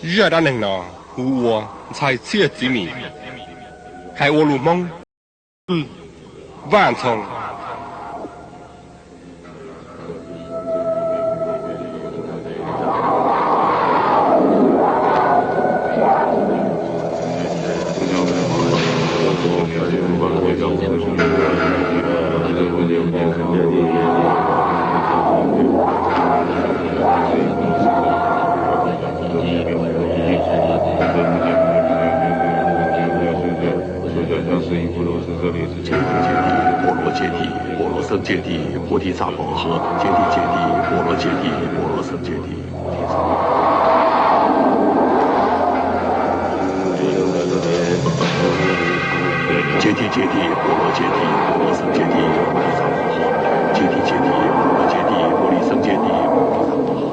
Zaj dab neeg no kuv ua ntxhais txhiaj txiv mis, hais ua lus Hmoob, Vaj Ntxhoo. 揭谛揭谛，波罗揭谛，波罗僧揭谛，菩提萨婆诃。揭谛揭谛，波罗揭谛，波罗僧揭谛，菩提萨婆揭谛揭谛，波罗揭谛，波罗僧揭谛，菩提萨婆诃。揭谛揭谛，波罗揭谛，波罗僧揭谛，菩提萨婆诃。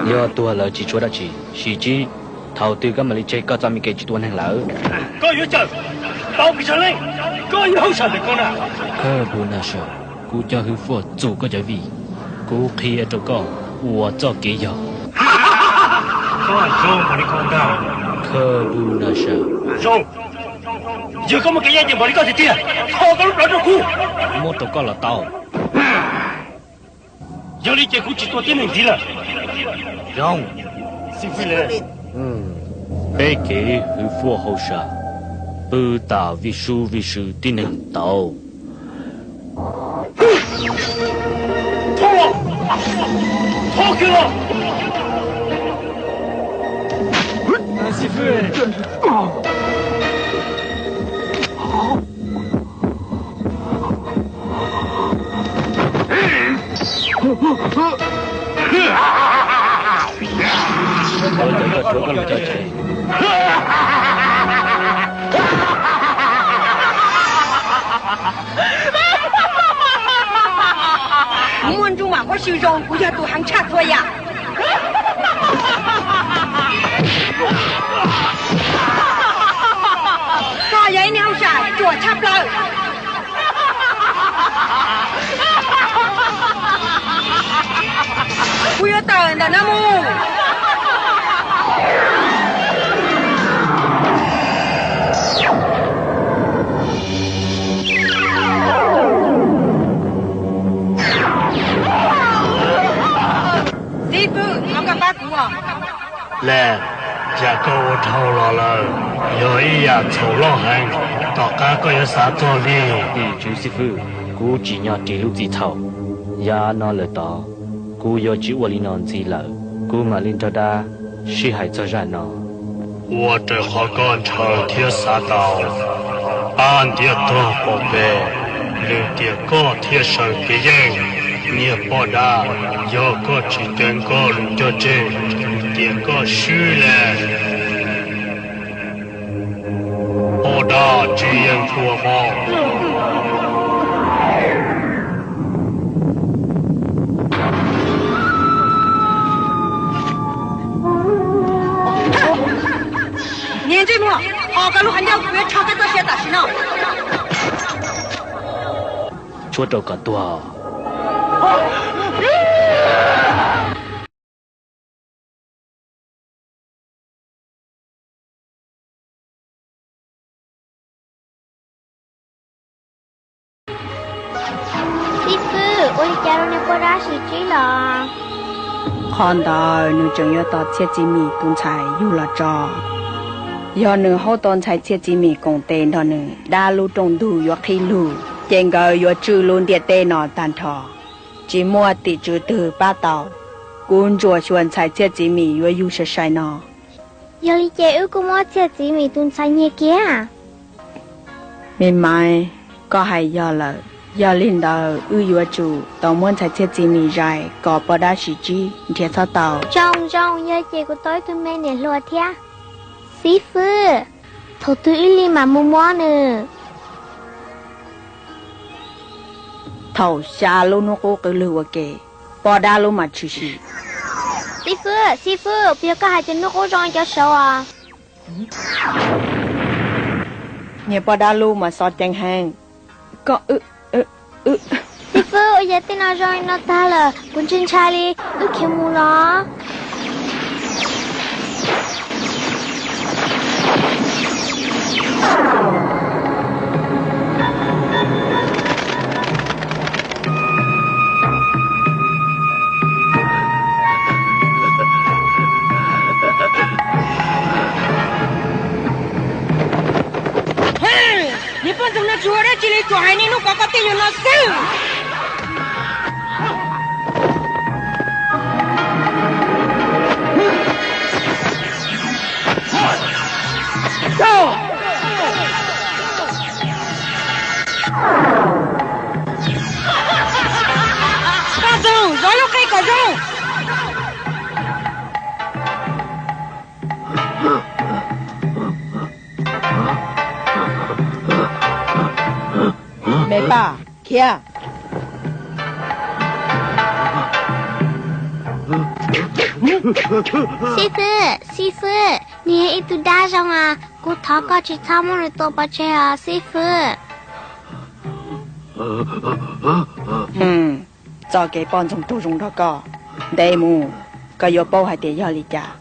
Yog tuag lawm tsis tshua dab tsi, Sis Tsib, thaum twg koj mam li tseg koj txoj me kev tsis tua neeg lawm? Koj yuav cawm tau pes tsawg leej? Koj yuav hauj sam ntawm koj na. Khawj Phu Na Sa, kuv cov hwj fuaj txum koj cov vij, kuv qhia rau koj ua txoj kev yog. Koj zoo npaum li koj ntag. Khawj Phu Na Sa. Zoo. Yog koj muaj kev ncaj ncees npaum li koj tiag tiag, kho koj lub plawv rau kuv. Muab rau koj los tau. Yog li ces kuv tsis tua tib neeg ntxiv lawm. Zoo. Peb kev hwj fuaj hauj sam pw tam vij sub vij sw tib neeg tau. Thov los, thov kiag los. Kuv muaj ntsuj mam huab sw zoo, kuv yog tus heev tshaj txhua yam. Koj yog ib niag hauj sam ruam tshaj plaws. Kuv yuav tawm ntawm no mus. Xib fwb, thov koj pab kuv os. Lam, yam koj ua dhau los lawm yog ib yam txhaum loj heev, tom qab koj yuav xav txog li. Tim tswv xib fwb, kuv tsim nyog ris lub txim txhaum. Yav no lawm tod, kuv yuav tsis ua li no ntxiv lawm. Kuv mam li nrog dab sib hais txog zaj no. Ua raws qhov koj ntshaw thiab xav tau. Pab ntiab tog pom pem, lwm tiam koj thiaj sawv kev yeej. Niag poj dab, yog koj tsis ceev koj lus cog tseg, lwm tiam koj swb lawm. Poj dab tsis yeej tuag mog. Niag ntsej muag, qhov koj lub qhov ncauj kuv yuav rho koj txoj sia tam sim no. Tshuab rau kom tuag. Xib fwb, ua li cas rau niag poj dab Sis Tsib los? Qhov ntawd nws tseem yuav tos Txhiaj Txiv Mim tus ntxhais yug los tso. Yog nws haub tau ntxhais Txhiaj Txiv Mim koom tes nrog nws, dab lub rooj ntug yuav qhib lug, ces nkawd yuav tswj lub ntiaj teb no tag nrho, tsis muaj tim tswv twg pab tau. Kuv ntsuam xyuas ntxhais Txhiaj Txiv Mim yuav yug sai sai no. Yog li ces wb kuj muab Txhiaj Txiv Mim tus ntxhais nyiag kiag. Me Maiv, koj hais yog lawm. Yog li ntawd wb yuav tsum tau muab ntxhais Txhiaj Txiv Mim zais kom poj dab Sis Tsib nrhiav txhob tau. Zoo zoo, yog ces kuv tau ib tug me niam hluas thiab. Xib fwb, Thaum twg wb li mam mus muab nws? Thaum xya lub hnub qub qw lwg ua ke, poj dab lub mas tshwm sim. Xib fwb, xib fwb, puas yog koj hais tias hnub qub zoo li cov saud os? Niag poj dab lub mas xob ceeb heev. Koj, xib fwb, ua cas tej no zoo li no tag lawm, kuv ntshai ntshai li, wb khiav mus los. Niag poj ntxoog no tsis ua dab tsi li, tsuas hais niaj hnub kom koj tij yug no xwb. Poj ntxoog, zov lub qe kom zoo. Me paj, khiav. Xib fwb, xib fwb, nws yog ib tug dab zoo as, kuv thov koj tsis txhob muab nws tua pov tseg os xib fwb. Txoj kev poj ntxoog tuag zoo nrog koj, ntev mus, koj yuav paub hais tias yog li cas.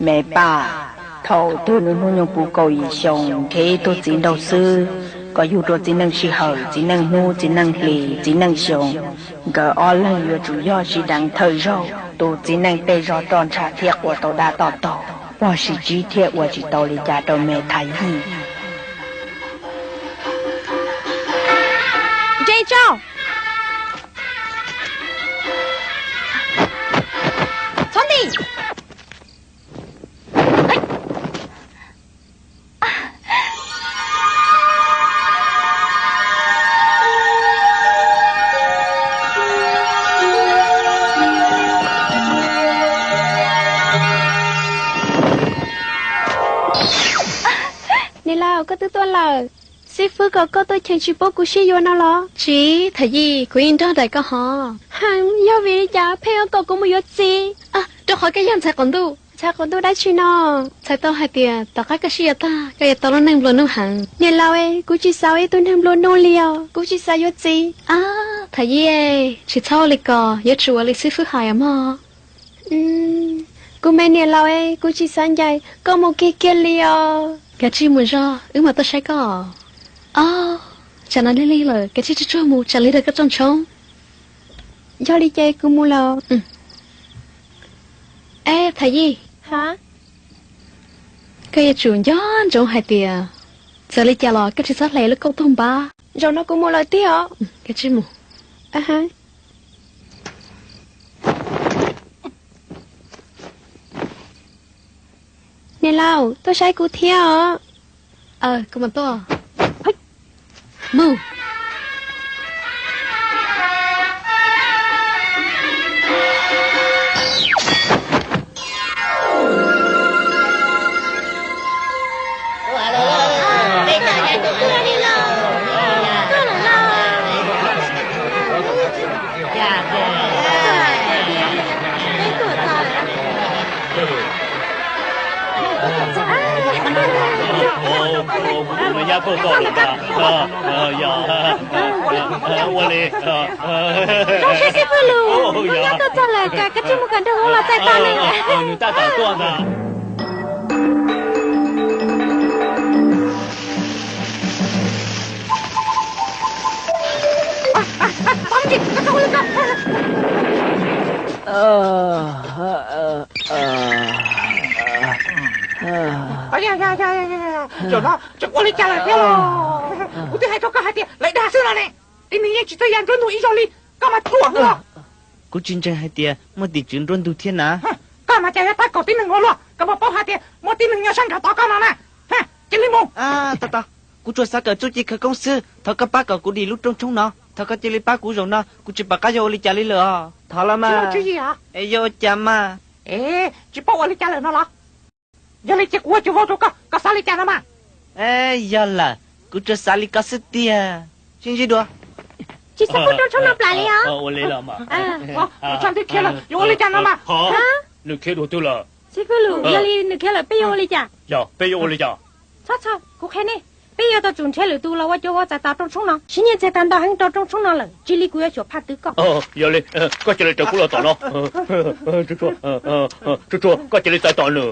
Me paj, thaum twg nws hnub nyoog puv kaum yim xyoo, nrhiav ib tug txiv nraug xwb, kom yug rau txiv neej sij hawm, txiv neej hnub, txiv neej hlis, txiv neej xyoo. Nkawd ob leeg yuav tsum yog sib deev thawj zaug, tus txiv neej tej zog roj ntsha thiab quas tau dab toj taug, pog sis tsib thiaj ua tsis tau li cas rau me Thaj Yij. Nres tso. Txhob nti. Niam laus, koj twb tuaj lawm. Xib fwb kom koj tuaj cheem tsis pub kuv sib yuav no los? Tsis, Thaj Yij, kuv yeej nrog nraim koj hos. Heev, yog vim li cas pheej yuav kom kuv mus yuav txiv? Rau qhov koj yog ntxhais qaum ntuj. Ntxhais qaum ntuj dab tsi no? Txhais tau hais tias tom qab koj sib yuav tag, koj yuav tau lub neej nplua nuj heev. Niam laus, kuv tsis xav ua ib tug neeg nplua nuj li os, kuv tsis xav yuav txiv. Ab, Thaj Yij, tsis txhob ua li ko, yuav tsum ua li xib fwb hais mog. Kuv me niam laus, kuv tsis xav ncaim koj mus kiag kiag li os. Kav tsij mus zog, wb mam tuaj saib koj. Ob, tsam no lig lig lawm, kav tsij tsuag tsuag mus, tsam lig rau koj rooj tshoob. Yog li ces kuv mus lawm. Eb, Thaj Yij, koj yuav tsum nco ntsoov hais tias txawm li cas los koj tsis txhob hle lub kauj toog npab. Zaum no kuv mus lawm tiag os. Kav tsij mus. Niam laus, tuaj saib kuv thiab os. Kuv mam tuaj. Mus. Ua li, zoo siab xib fwb lus, hnub nyob tuaj txog lawm, kav tsij mus kom nraug hluas los txais tos nws. Nws tab tom tuaj ntag. Zaum no tseem ua li cas lawm thiab los? Kuv twb hais rau koj hais tias lawv dag xwb no ne. Tib neeg yeej tsis txawj ya nruab ntug ib zaug li, koj mas ruam heev os. Kuv tsis ntseeg hais tias muaj tim tswv nruab ntug thiab na. Koj mas cas yuav tab kaum tib neeg ua luaj, koj puas paub hais tias muaj tib neeg nyob sab nram tod koj no na. Cia li mus. Tos tos, kuv tsuas xav kawm txuj ci khawv koob xwb, thov koj pab kom kuv dim lub rooj tshoob no, thov koj cia li pab kuv zaum no, kuv tsis pom qab yuav ua li cas li lawm os. Thov los mas. Yuav ua cas mas? Tsis paub ua li cas lawm no los? Yog li ces kuv ua cuag vau rau koj, koj xav li cas no mas? Yog lawm, kuv tsuas xav li koj xwb tiag. Sib ntsib dua. Tsis xav pub rooj tshoob no plam li os. Ua li los mas. Tshaj ntwg khiav lawm, yuav ua li cas no mas? Nws khiav dua twg lawm? Xib fwb Lus, yog li nws khiav lawm peb yuav ua li cas? Yog peb yuav ua li cas? Txhob txhawj, kuv qhia nej, peb yuav tau tsum nrhiav lwm tus los ua cuag vau txais tos rooj tshoob no. Siv nyiaj txiag tag nrho heev rau rooj tshoob no lawm, tsis li kuv yuav xyuas phaj twv koj. Yog li, koj cia li raws kuv los tom no. Tsuag tsuag, koj cia li txais tos nws.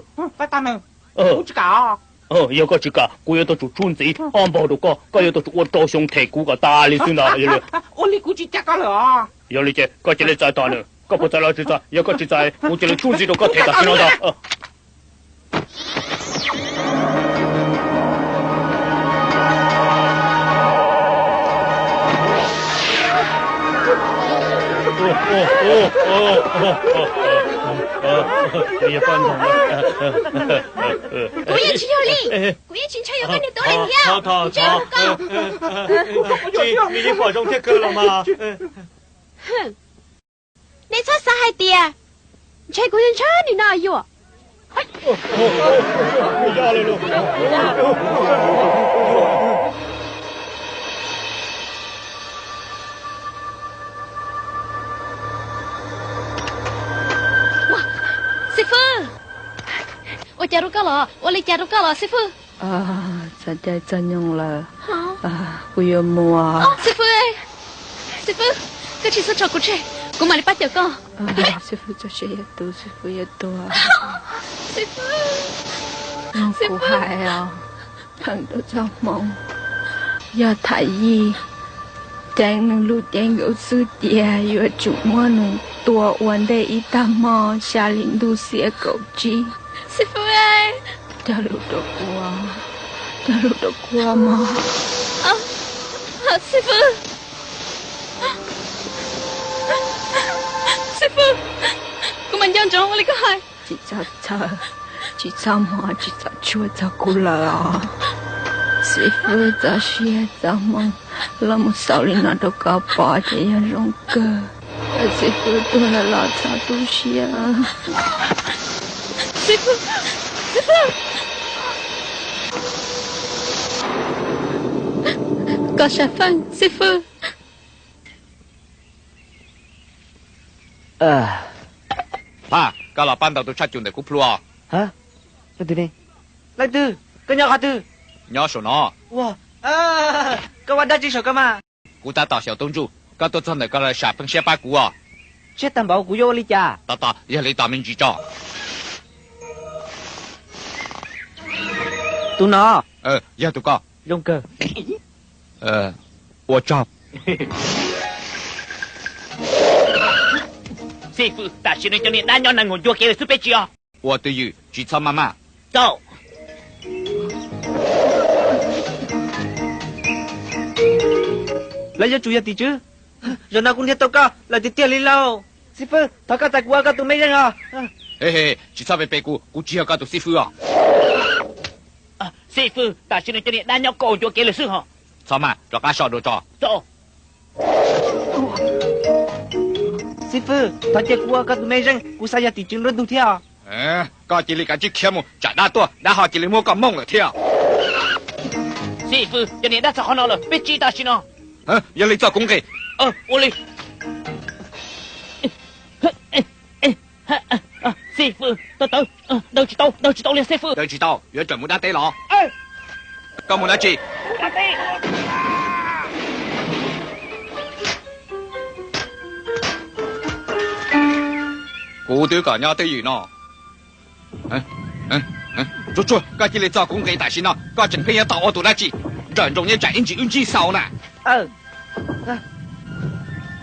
Kuv tsis kam. Yog koj tsis kam, kuv yuav tau tsum tshub ntxiv ob npaug rau koj, koj yuav tau tsum ua rau xyoo them kuv kom tas li xwb ntag. Ua li kuv tsis cam koj lawm os. Yog li ces koj cia li txais tos nws, koj puas txais los tsis txais? Yog koj tsis txais, kuv cia li tshub ntxiv rau koj them tam sim no ntag. Kuv yeej tsis yog li, kuv yeej tsis ntshai yuav koj niag tuav leej thiab. Nws yeej pom zoo thiab kawg los mas. Nej txhob xav hais tias ntshe kuv yuav ntshaw nim no yuam. Xib fwb, ua cas rau koj los? Ua li cas rau koj los xib fwb? Txog caij txog nyoog lawm, kuv yuav mus. Xib fwb, xib fwb, koj tsis txhob tso kuv tseg, kuv mam li pab cawm koj. Xib fwb txog siav yog tus, xib fwb yuav tuag. Xib fwb, kuv hais os, pheej rau txoj hmoov, yog Thaj Yij ceev nws lub cev nkaus xwb ces yuav tsum muab nws tua ua ntej ib tag hmo xya hli ntuj xiab kaum tsib. Xib fwb, cog lus rau kuv, cog lus rau kuv mog. Xib fwb, xib fwb, kuv mas nco ntsoov ua li koj hais. Tsis txhob txhawj, tsis txhob mob, tsis txhob tshua txog kuv lawm os. Xib fwb txoj sia txoj hmoo los mus xaus li no rau koj pom ces yog zoo kawg. Xib fwb tuag lawm los txhob tu siab. Xib fwb, xib fwb, koj sab feej xib fwb. Phaj, koj los pab ntaus tus tshaj cuj ntawm kuv plhu os. Leej twg ne? Leej twg? Koj nyob qhov twg? Nyob saum no. Ua, koj ua dab tsi saum koj mas? Kuv tab tom xyaum tus ntsuj, koj tuaj txog ntawm koj lawv sam pheej siab pab kuv os. Siab tag npaum kuv yuav ua li cas? Tos tos, yog li tos me ntsis tso. Tus no. Yog tus koj. Zoo kawg. Ua tsaug. Xib fwb, tam sim no cov niag dab nyob nees nkaum ncua kev lawm xwb peb tsis os. Ua twj ywm, tsis txhob maj maj. Tau. Lawv yuav tsum yog tim tswv. Zaum no kuv nrhiav tau koj lawm tiag tiag li lauj. Xib fwb, thov koj txais kuv ua koj tus mej zeej os. Tsis txhob pe pe kuv, kuv tsis yog koj tus xib fwb os. Xib fwb, tam sim no cov niag dab nyob kaum ncua kev lawm xwb hos. Txhob maj, rov qab so dua tso. Xib fwb, thov cia kuv ua koj tus mej zeej, kuv xav yog tim tswv nruab ntug thiab os. Koj cia li kav tsij khiav mus, tsam dab tuaj dab ho cia li muab koj mooj lawm thiab. Xib fwb, cov niag dab txog qhov no lawm, peb tsis tam sim no. Yog li txoj kuv nqis. Ua li. Xib fwb, tawv tawv, daws tsis tau, daws tsis tau li xib fwb. Daws tsis tau, yuav tsum mus dab teb los. Koj mus dab tsi? Kuv twb kom nyob twj ywm no. Tsuag tsuag, koj cia li txog kuv nqis tam sim no, koj tseem pheej yuav tau ua tus dab tsi? Nrawm nroos nyob tsam ib ntsis wb ntsib xaus na.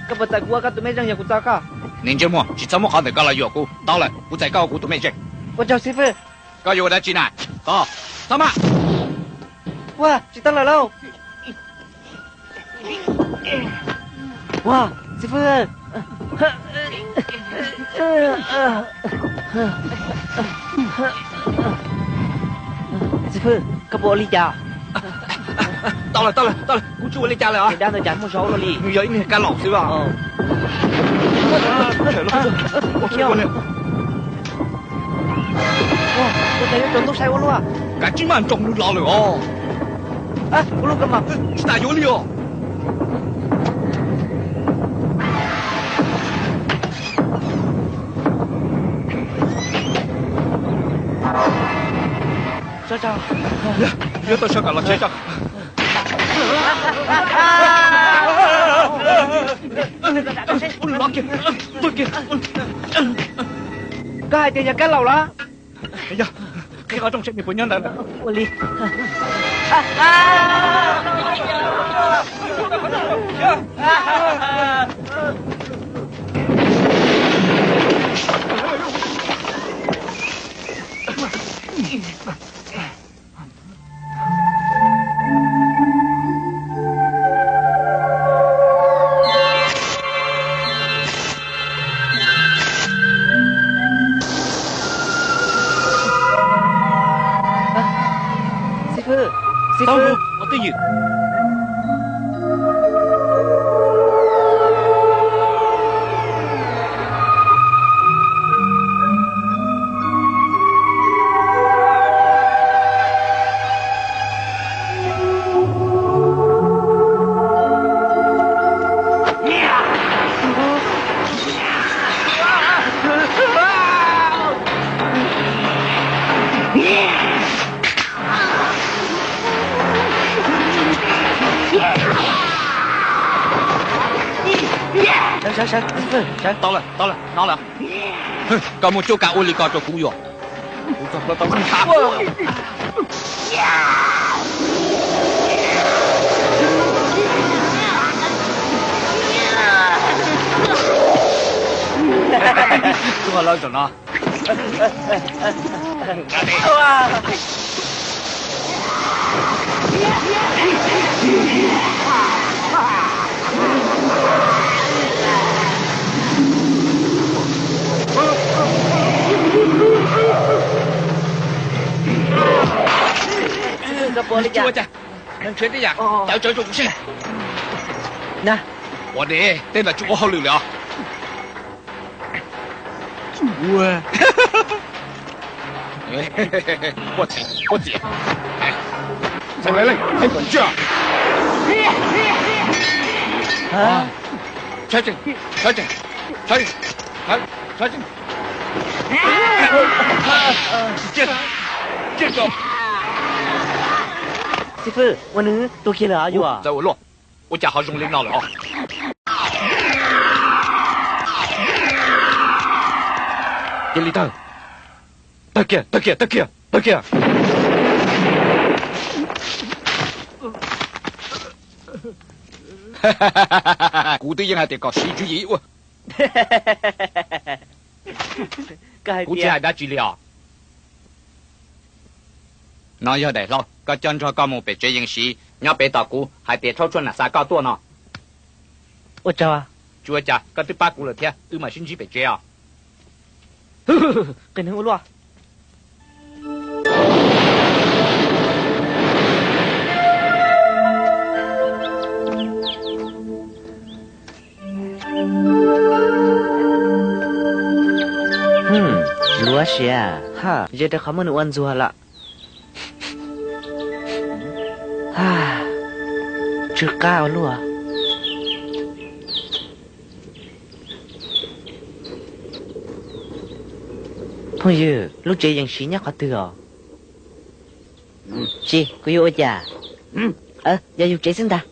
Koj puas txais kuv ua koj tus mej zeej yog kuv txais koj? Niag ntsej muag, tsis txhob muab qhov ntawm koj los yuam kuv. Tau lawm, kuv txais koj ua kuv tus mej zeej. Ua tsaug xib fwb. Koj yuav ua dab tsi na? Txhob, txhob maj. Ua, tsis tau lawm lauj. Ua, xib fwb. Xib fwb, koj puas ua li cas? Tau lawm, tau lawm, tau lawm, kuv tsis ua li cas lawm os. Dab ntawd cas muaj zog ua luaj li? Nws yog ib niag kab laum xwb os. Ua cas yuav tsaus ntuj sai ua luaj? Kav tsij maj nroos nws los lawm os. Ua luaj koj mas. Tsis tas yuav li os. Yuav tau sawv kom los tsev tso. Koj hais tias yog kab laum los? Yog, qhib qhov rooj seb nws puas nyob ntawd. Ua li. Xib fwb, xib fwb. Tau lawm, tau lawm, no lawm. Koj muaj cuab kav ua li ko rau kuv yuav. Kuv txog plaws tau nthav. Kuv ho los zaum no. Ua cas? Nrhiav tej yam tawv tsawv rau kuv seb. Na, ua li, tej ntawd tsis ua hauj lwm li os. Ua, ua txiv, ua txiv. Sawv tsees, sawv tsees, sawv tsees, sawv tsees. Xib fwb, ua nws tuag kiag lawm os. Yuav txawj ua luaj, ua cas ho zoo li no lawm os? Cia li tawg, tawg kiag, tawg kiag, tawg kiag, tawg kiag. Kuv twb yeej hais tias kom siv tswv yim ua. Kuv tsis hais dab tsi li os. No yog daim hlau koj coj nrog koj mus pem tsev yees siv nyob pem tos kuv hais tias Tshaub Tshuaj Nam Xas koj tuaj no. Ua tsaug. Tsis ua cas, koj twb pab kuv lawm thiab, wb mam sib ntsib pem tsev os. Qis neeg ua luaj. Luav siav, ze rau qhov muaj nws ua ntxuag lawm. Tsw qab ua luaj. Phooj ywg, lub tsev yees siv nyob qhov twg os? Tsis, kuv yuav ua cas? Yog yus tsev xwb ntag.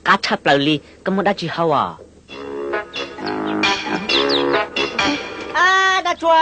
Qab tshaj plaws li, koj muaj dab tsi hau os? Dab tshua.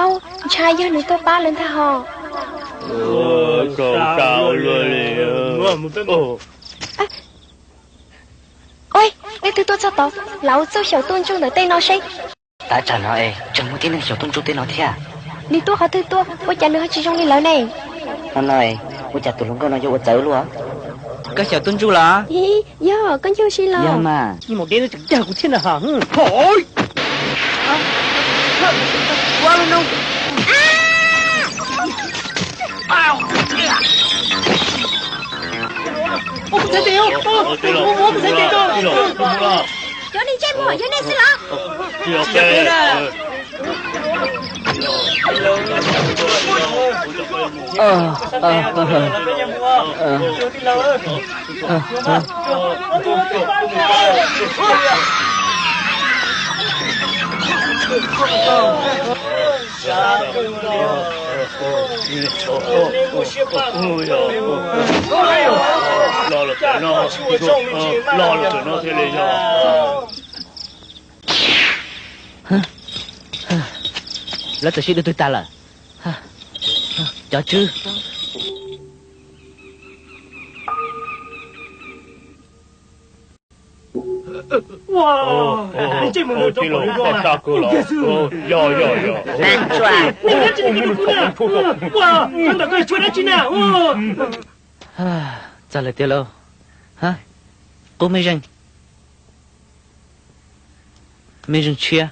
Au, ntshai yog nws tuaj pab lawv ntag hos. Ua, leej twg tuaj txog tod, lam ua txuj xyaum tuj ntsuj ntawm tej no seb. Tav tsam no es tseem muaj tib neeg xyaum tuj ntsuj tej no thiab. Nws tuaj qhov twg tuaj, ua cas nws ho tsis zoo li lawv ne? No no, ua cas tus hluas nkauj no yuav ua txawv luaj? Koj xyaum tuj ntsuj los? Yog, koj ncug si los? Yog mas. Nim maum dev no tseem dag kuv thiab na has. Cov neeg ntsej muag, yog nej xwb los? Lawv txawm sib dua twg tag lawm. Cov tswb. Txog lawm tiag lauj. Qub mej zeej. Mej zeej tshiab,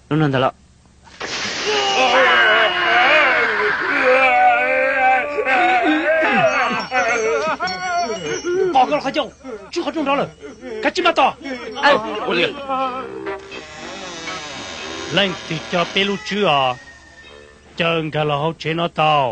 lub no ntag los. Pom koj los qhov cau, tswb qhov rooj nrov lawm, kav tsij maj tos. Leej twg cog peb lub tswb os, caw nkag los hauv tsev no tau.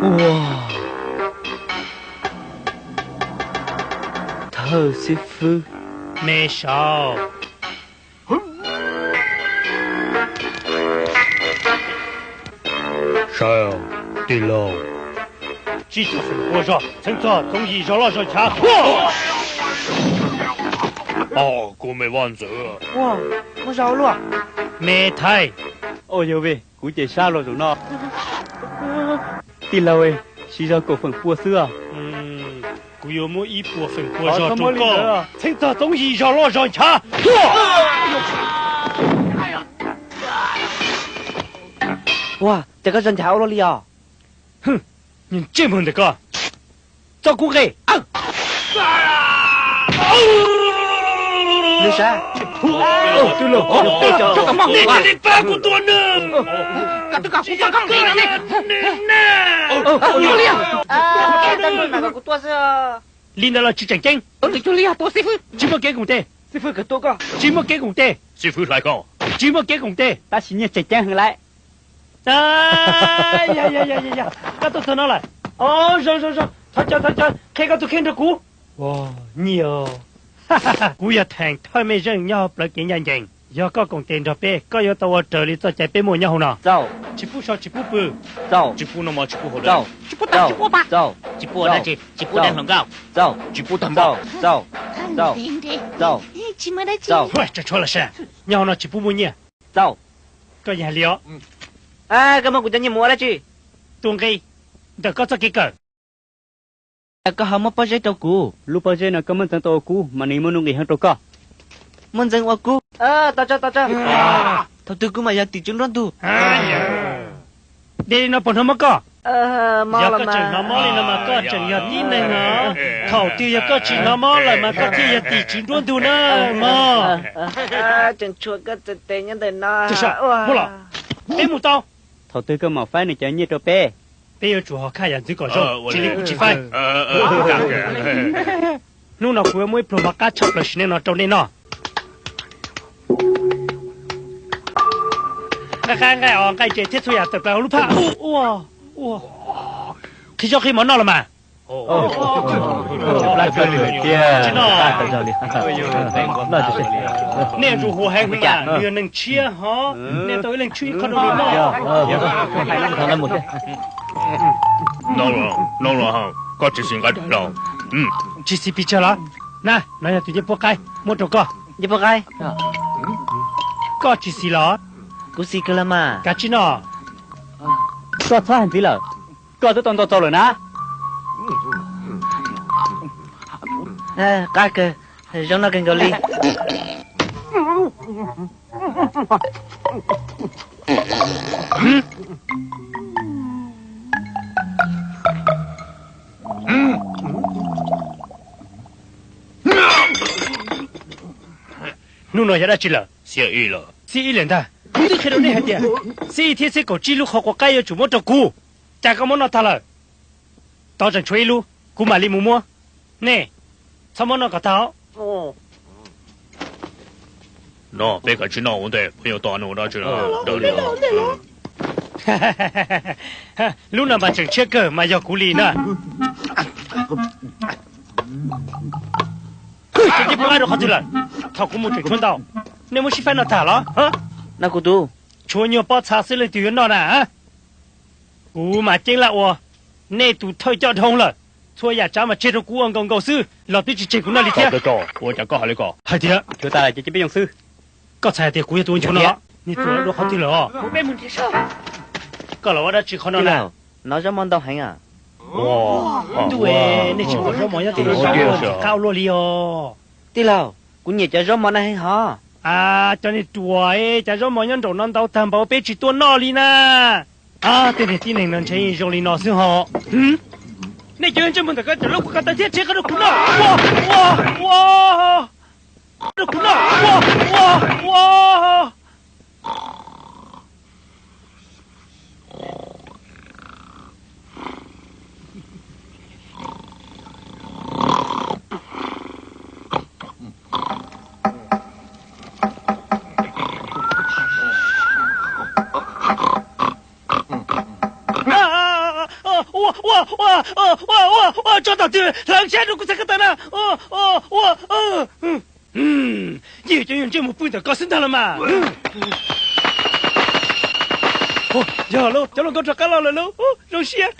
Ua, thawj xib fwb, me saud. Saib, tij laug, tsib caug feem pua zog txheeb txog txoov yim zog loj zog nchav. Kuv me vaj ntxwv, muaj zog luaj. Me thaij, yog vim kuv ces sab los zaum no. Tij laug, siv zog kaum feem pua xwb os. Kuv yuav muab ib puas feem pua zog rau koj txheeb txog txoov yim zog loj zog nchav. Ua, cas koj zog nchav ua luaj li os? Ntsej muag ntawm koj, txo kuv nqe. Nws sav, twb los, pab kuv tua nws. Kuv tua xwb. Li ntawd los tsis tseem ceeb. Tua xib fwb, tsis muaj kev koom tes. Xib fwb kawg tua koj, tsis muaj kev koom tes. Xib fwb hlais koj, tsis muaj kev koom tes. Tab sis nyiaj tseem ceeb heev lawm. Koj tuaj txog no lawm. Zoo zoo zoo, thov caw thov caw, qhia koj tus kheej rau kuv. Nyiaj, kuv yog theem thawj mej zeej nyob hauv plawv kev ncaj ncees. Yog koj koom tes nrog peb, koj yuav tau ua raws li txoj cai peb muaj nyob hauv no. Tsis pub so tsis pub pw, tsis pub noj mov tsis pub haus dawb, tsis pub tag tsis pub pab, tsis pub ua dab tsi, tsis pub deev hluas nkauj, tsis pub tag npoj. Tsis muaj dab tsi. Nyob hauv no tsis pub muaj nyiaj. Koj yeej hais li os. Koj muab kuv cov nyiaj mus ua dab tsi? Tus nqi ntawm koj txoj kev kawm. Koj ho muab pob zeb rau kuv. Lub pob zeb no koj muab ntxeev tau ua kub mas nws muaj nuj nqis heev rau koj. Muab ntxeev ua kub. Thaum twg kuv mam yog tim tswv nruab ntug? De li no puas hnov mob koj? Yog koj tseem hnov mob li no mas koj tseem yog tib neeg no. Thaum twg yog koj tsis hnov mob lawm mas koj thiaj yog tim tswv nruab ntug na mog. Tseem tshuav koj txawm tes nyob ntawm no. Muab los, peb mus tau. Thaum twg koj mam faib nws cov nyiaj rau peb? Peb yuav tsum ho khaj yam ntxwv kom zoo, tsis li kuv tsis faib. Hnub no kuv yuav muab ib pluag mov qab tshaj plaws sim neej no rau nej noj. Nqaij qab nqaij os nqaij ntses thiab txhua yam tawm plaws hauv lub phaj. Qhib zaub qhib mov noj los mas. Nej yuav tsum huam heev mas, nws yog neeg tshiab hov, nej tau ib leeg tswb ib qho rau nws noj. Koj tsis xis nqaij daim los? Tsis xis pes tsawg los? Na, no yog tus nyiaj puab qaib, muab rau koj. Nyiaj puab qaib. Koj tsis xis los? Kuv xis kawg los mas. Kav tsij noj. Koj txhob hais ntxiv lawm, koj twb tau nto txaus lawm na. Qab kawg, zoo noj kawg nkaus li. Hnub no yog dab tsi lawm? Xiab ib lawm ntag. Kuv twb qhia rau nej hais tias xiab ib thiab xiab kaum tsib lub qhov quav qaib yuav tsum muab rau kuv, cas koj muab noj tag lawm? Tod tseem tshuav ib lub, kuv mam li mus muab. Nej txhob muab noj kom tag os. No peb kav tsij noj ua ntej, peb yuav tos nws ua dab tsi. Lub no mas tseem tshiab kawg mas yog kuv li na. Ces cia pub ab rau qhov twg lawm? Thaum kuv mus tseem tshuav ntau, nej muab sib faib noj tag los? No kuv tus. Tshuav nyuag pob txha xwb leej twg yuav noj na? Kuv mas ceeb laj ua nej tus thawj coj dhau lawm. Txhua yam tsav mas tseg rau kuv ua nkaus nkaus xwb los twb tsis tseg kuv noj li thiab. Ua cas koj hais li ko? Hais tias, tsuav tas lawm ces cia peb yoo xwb. Koj txhais hais tias kuv yog tus ua nchuav no los? Niag ruam, dua qhov twg lawm os? Koj los ua dab tsi qhov no na? Nov zaub mov ntau heev. Ntuj, nej tsis pom zaub mov nyob tim no ntxim qab ua luaj li os. Tij laug, kuv nyiam cov zaub mov no heev hov. A, cov niag ruam, cov zaub mov nyob nraum no ntau tag npaum peb tsis tuaj noj li na. A, tej niag tib neeg no ntshe zoo li no xwb ho. Nej cov ntsej muag ntawm ko cov lub kuv qab tawv thiab, tseg qab rau kuv noj. Ua, ua, ua, rau kuv noj. Ua, ua, ua. Ua, ua, ua, ua, ua, ua, tso tom twg, hlawv xyab rau kuv txhais ko taw na. Ua, ua, ua. Yeej cov yog ntsej muag pw ntawm ko xwb ntag los mas. Yog lauj, cov hluas nkauj rov qab los lawm lauj, zoo siab.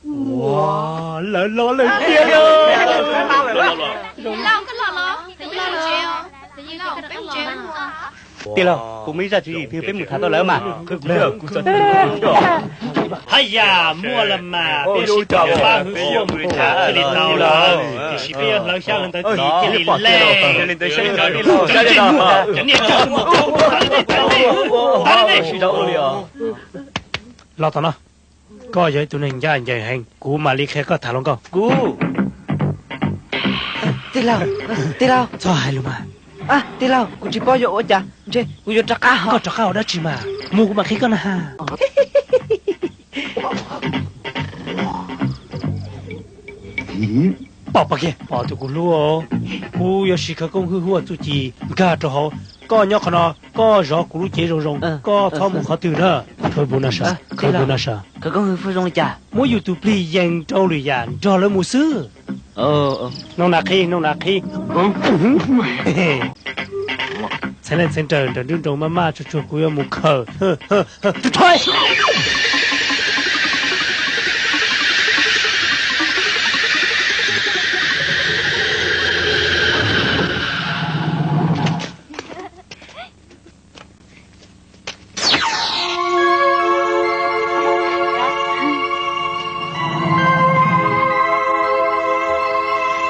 Ua, lawv los lawm tiag lauj. Tij laug, kuv muaj ib zaj tswv yim twg peb mus tham tau lawm mas. Haj yam muaj los mas, peb sib pab hwv huaj mus tham thiaj li tau lawm, tiam sis peb yuav hlawv xyab hlawv ntawv txim thiaj li lej. Los tom no, koj yog ib tug neeg ncaj ncees heev, kuv mam li qhia koj tham hluas nkauj. Kuv, tij laug, tij laug, txhob hais lus mas. Tij laug, kuv tsis paub yuav ua cas, ntshe kuv yuav rov qab. Koj rov qab ua dab tsi mas, mus kuv mam qhia koj na. Pom pom kiag, pom tus kuv hlub, kuv yuav siv khawv koob hwj huaj txuj ci nkag rau hauv. Koj nyob qhov no, koj zov kuv lub cev zoo zoo, koj txhob mus qhov twg na. Khawv koob hwj huaj zoo li cas? Muab yus tus plig yees rau lwm yam nrog lawv mus xwb. Noog nas qhib, noog nas qhib. Txheeb leej txheeb raws nrog nruab nroo maj maj tsuag tsuag kuv yuav mus khaws.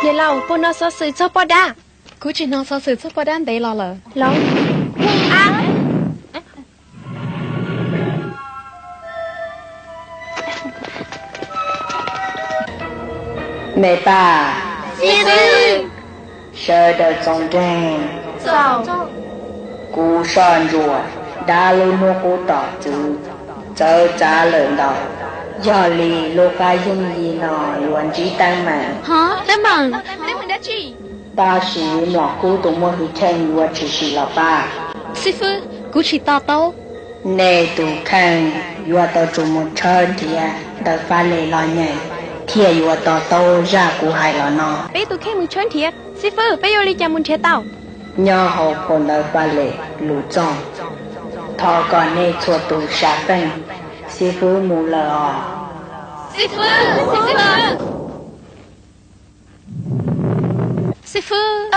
Niam laus, puas hnov xov xwm txog poj dab? Kuv tsis hnov xov xwm txog poj dab ntev los lawm. Los. Me paj, sawv daws txoos nreeg. Kuv soj ntsuam dab lub hnub qub tom txwv txawv txav lawm ntau, yog li lub qab yooj yim no yuav ntsib teeb meem. Teeb meem? Tab sis mlom kub tus muaj hwj chim yuav tshwm sim los pab. Xib fwb, kuv tsis to taub. Nej tus kheej yuav tau tsum mus tshawb nrhiav ntawv faj lem los nyeem thiaj yuav to taub zaj kuv hais los no. Peb tus kheej mus tshawb nrhiav, xib fwb, peb yuav ua li cas mus nrhiav tau? Nyob hauv phau ntawv faj lem lus txoog, thov kom nej txhua tus sam feej, xib fwb mus lawm os. Xib fwb, xib fwb. Xib fwb.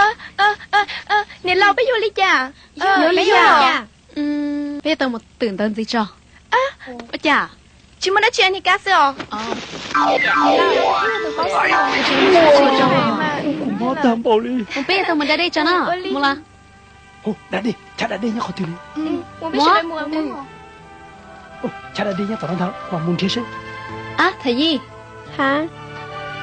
Niam laus, peb yuav ua li cas? Yuav ua li cas? Peb yuav tau mus twm ntawv ntxiv tso. Ua cas? Tsis muaj dab tsi, niag kab xwb os. Mob tag npaum li. Peb yuav tau mus da dej tso na. Mus los. Da dej, chav da dej nyob qhov twg li? Chav da dej nyob tom no ntag, mam mus nrhiav seb. Ab, Thaj Yij,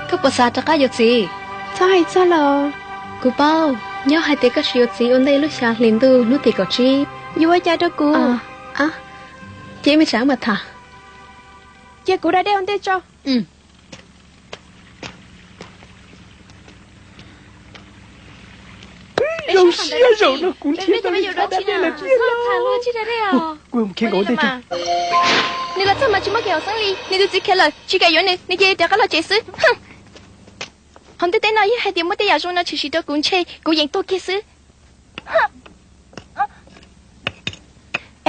koj puas xav rov qab yuav txiv? Txhob hais txog los. Kuv paub, nyob hais tias koj tsis yuav txiv ua ntej lub xya hli ntuj hnub tim kaum tsib. Yuav ua cas rau kuv? Ces me tsam mam tham. Cia kuv da dej ua ntej tso. Zoo siab zaum no kuv nrhiav tau li txhais dab dej lawm tiag los. Kuv mus khiav nkaum ua ntej tso. Nws los txog mas tsis muaj kev haum xeeb li, nws tus txiv khiav lawm tsis kam yuav nws, nws cia li rov qab los tsev xwb. Hauv ntiaj teb no yog hais tias muaj tej yam zoo no tshwm sim rau kuv ntshe kuv yeej tuag kiag xwb.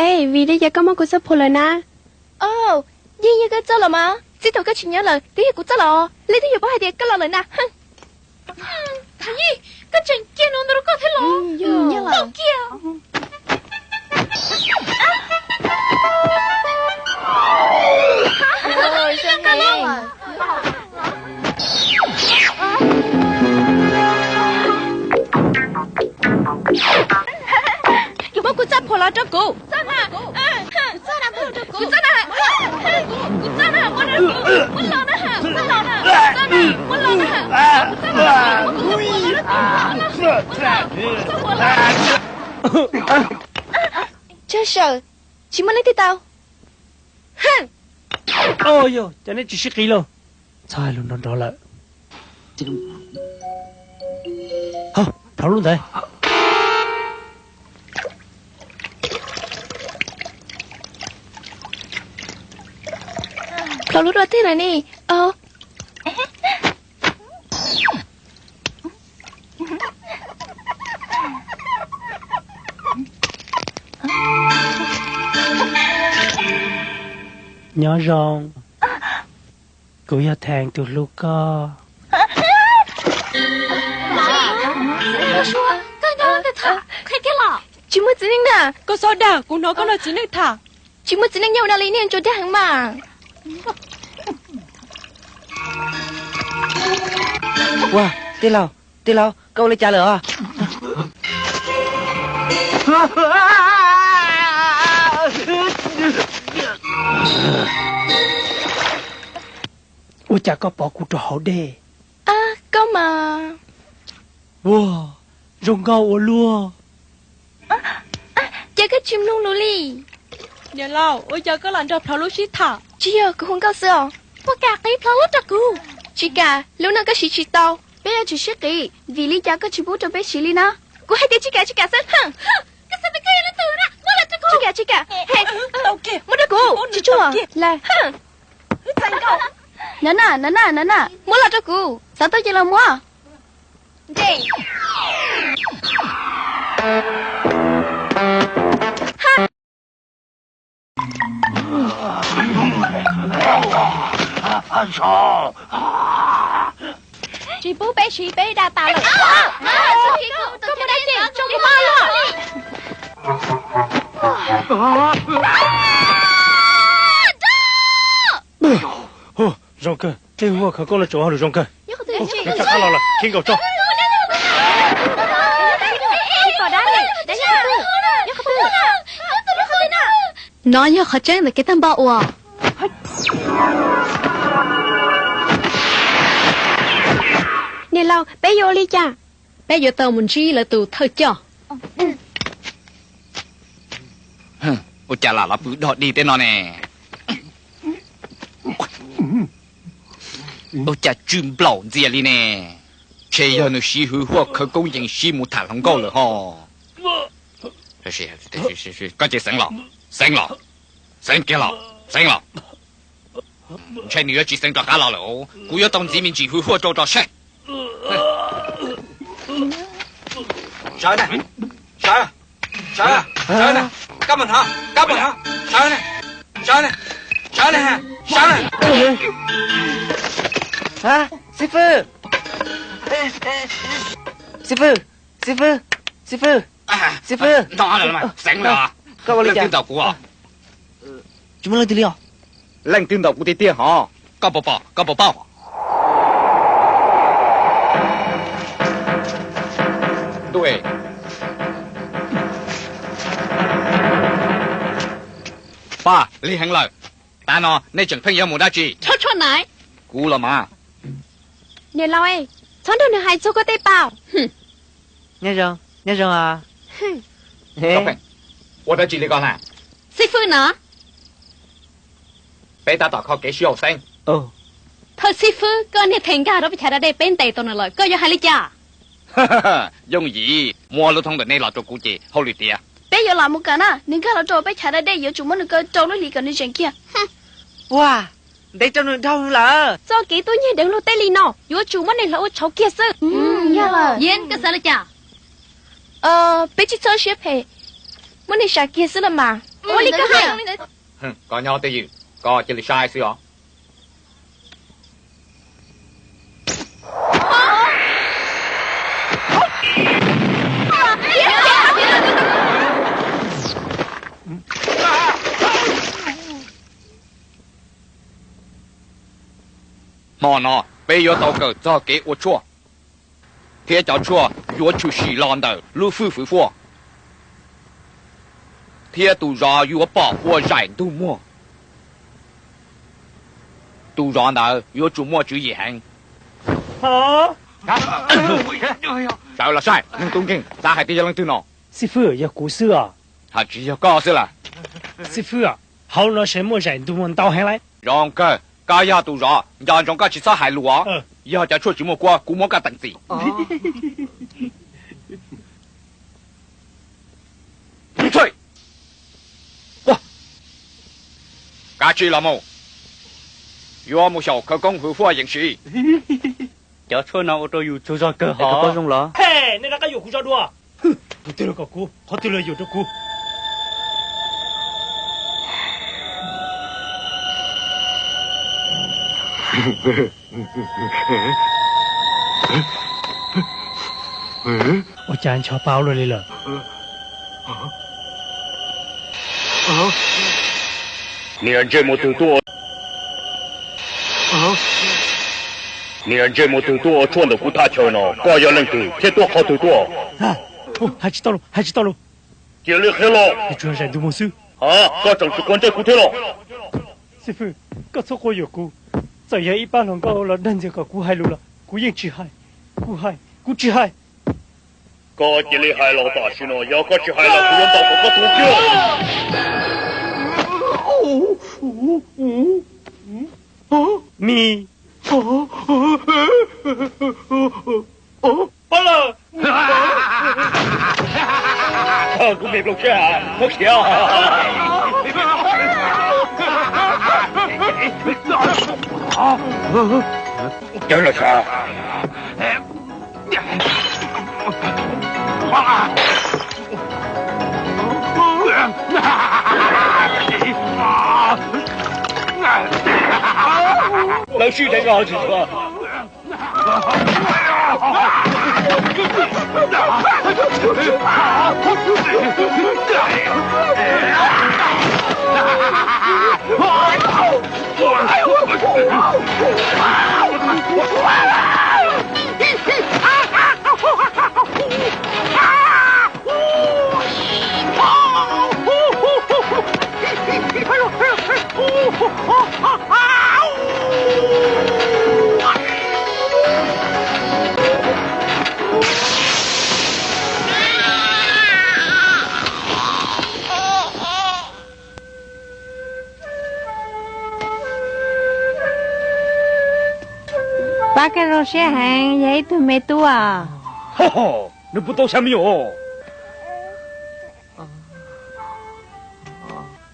Es vim li cas koj muab kuv txoj phuam lawm na? Yeej yog koj txoj los mas, txij thaum koj tsis nyob lawm twb yog kuv txoj los, leej twg yuav paub hais tias koj los lawm na. Thaj Yij, koj tseem cia nov ntawm rau koj thiab los? Tau kiag. Muab kuv txoj phuam los rau kuv. Kuv txoj na, kuv txoj na, muab rau kuv, muab los na, muab los na, kuv txoj na, muab los na, kuv txoj na, muab kuv txoj phuam los rau kuv. Tsawg sawm, tsis muaj leej twg tau. Yog cov nej tsis sib qis lauj, txhob hais lus nrov nrov lawm. Ho, plhov lub ntawd. Plhov lub dua twg lawm ne? Nyob zoo, kuv yog Thees tus hlub koj. Tsis muaj txiv neej na. Koj txhob dag, kuv hnov koj nrog txiv neej tham. Tsis muaj txiv neej nyob ua no li, nej ntsuas dag heev mas. Ua, tij laug, tij laug, koj ua li cas lawm os? Ua cas koj pov kuv rau hauv dej? Koj mas. Ua, zoo nkauj ua luaj. Ces koj tsis mloog lus li. Niam laus, ua cas koj lam nrog plhov lub sib tham? Tsis yog, kuv hu nkauj xwb os. Puas kam qiv plhov lub rau kuv? Tsis kam, lub no koj siv tsis tau. Peb yuav tsum sib qiv, vim li cas koj tsis pub rau peb siv li na? Kuv hais tias tsis kam tsis kam xwb. Koj xav tias koj yog leej twg na? Muab los rau kuv. Tsis kam tsis kam. Muab rau kuv, tsis tshua. Lawm. No na, no na, no na. Muab los rau kuv, xav tuaj ces los muab. Tsis pub peb siv, peb da tas lawm. Zoo kawg, tej huaj khawv koob no tseem ua hauj lwm zoo kawg. Nws rov qab los lawm, khib nkaus tso. No yog qhov tseeb ntawm kev tag npog uas. Niam laus, peb yuav ua li cas? Peb yuav tau mus ntsib lawv tus thawj coj. Ua cas lam los pw dog dig tej no ne? Ua cas tsw nplaum ntxias li ne? Ntshe yog nws siv hwv huaj khawv koob yees sib mus tham hluas nkauj lawm ho. Koj ces xeev los, xeev los, xeev kiag los, xeev los. Ntshe nws yuav tsis xeev rov qab los lawm, kuv yuav tau ntxiv me ntsis hwv huaj rau rau saib. Sawv na, sawv, sawv, sawv na, kab mus no, kab mus no, sawv na, sawv na, sawv na, sawv na. Xib fwb, xib fwb, xib fwb, xib fwb, xib fwb. Xeev los, koj ua li cas? Leej twg ntaus kuv? Tsis muaj leej twg li os. Leej twg ntaus kuv tiag tiag hos? Koj puas pom, koj puas paub? Pab, lig heev lawm. Tav no nej tseem pheej yuav mus dab tsi? Txhob tshuaj nais. Kuv los mas. Niam laus, txhob nrog nws hais txog koj tej pab. Nyob zoo, nyob zoo os. Ua dab tsi li ko na? Xib fwb no. Peb tab tom kho kev sib haum xeeb. Thawj xib fwb, koj niag theem nkag rau peb chav da dej, peb ntes tau nws lawm, koj yuav hais li cas? Yooj yim, muab lub thoob ntawm nej los rau kuv ces hauj lwm tiav. Peb yuav lam mus kawm na, nws nkag los rau peb chav da dej yuav tsum muab nws kaw rau lub hlis kom nws zeem kiag. Puag, ntev rau nws dhau lawm. Txoj kev tuaj nyiag deev luag tej li no yuav tsum muab neeg hloov ua tshauv kiag xwb. Yeeb, koj xav li cas? Peb tsis txhob siab phem, muab neeg sam kiag xwb los mas. Ua li koj hais. Koj nyob twj ywm, koj cia li saib xwb os. Hmo no peb yuav tau kawm txog kev ua tshuaj, thiab cov tshuaj yuav tshwm sim los ntawm lub fwj fwv fuaj, thiab tus zov yuav pom ua zaim ntug muag. Tus zov ntawd yuav tsum muaj tswv yim heev. Sawv los saib, neeg tub nkeeg, xav hais tias yog leej twg no? Xib fwb, yog kuv xwb os. Hais tsis yog koj xwb lawm? Xib fwb, hauv no saib muaj zaim ntug muag ntau heev lawm. Zoo kawg, koj yog tus zov, nco ntsoov koj tsis txhob hais lus os. Yog cov tshuaj tsis muaj kuab, kuv muab koj teem txim. Kav tsij los mus, yuav mus xyaum khawv koob hwv fuaj yees siv. Cov tshuaj no ua rau yus tsaug zog kawg hos. Zoo los? Nej rov qab yuam kuv zog dua. Qhov twg los kom kuv, qhov twg los yuam rau kuv. Ua cas ncho paub luaj li lawm? Niag ntsej muag twg tuaj, niag ntsej muag twg tuaj ua tshuaj ntawm kuv thaj chaw no? Koj yog leej twg thiab tuaj qhov twg tuaj? Hais tsis tau lus, hais tsis tau lus. Cia li qhia los. Nws tsuas yog zaim ntug muag xwb. Koj tseem tsis quav ntsej kuv thiab los? Xib fwb, koj txhob quab yuam kuv. Txawm yog ib pab hluas nkauj los dag ntxias kom kuv hais lus los kuv yeej tsis hais. Kuv hais, kuv tsis hais. Koj cia li hais los tam sim no, yog koj tsis hais los kuv yuav ntaus kom koj tuag kiag. Me, pab lawm. Kuv me nplooj siab, muab khiav. Cawv los sav. Lawv sib deev los tsis tshua. Pab koj zoo siab heev, yog ib tug me tub. Nws puas tau xya me nyuam?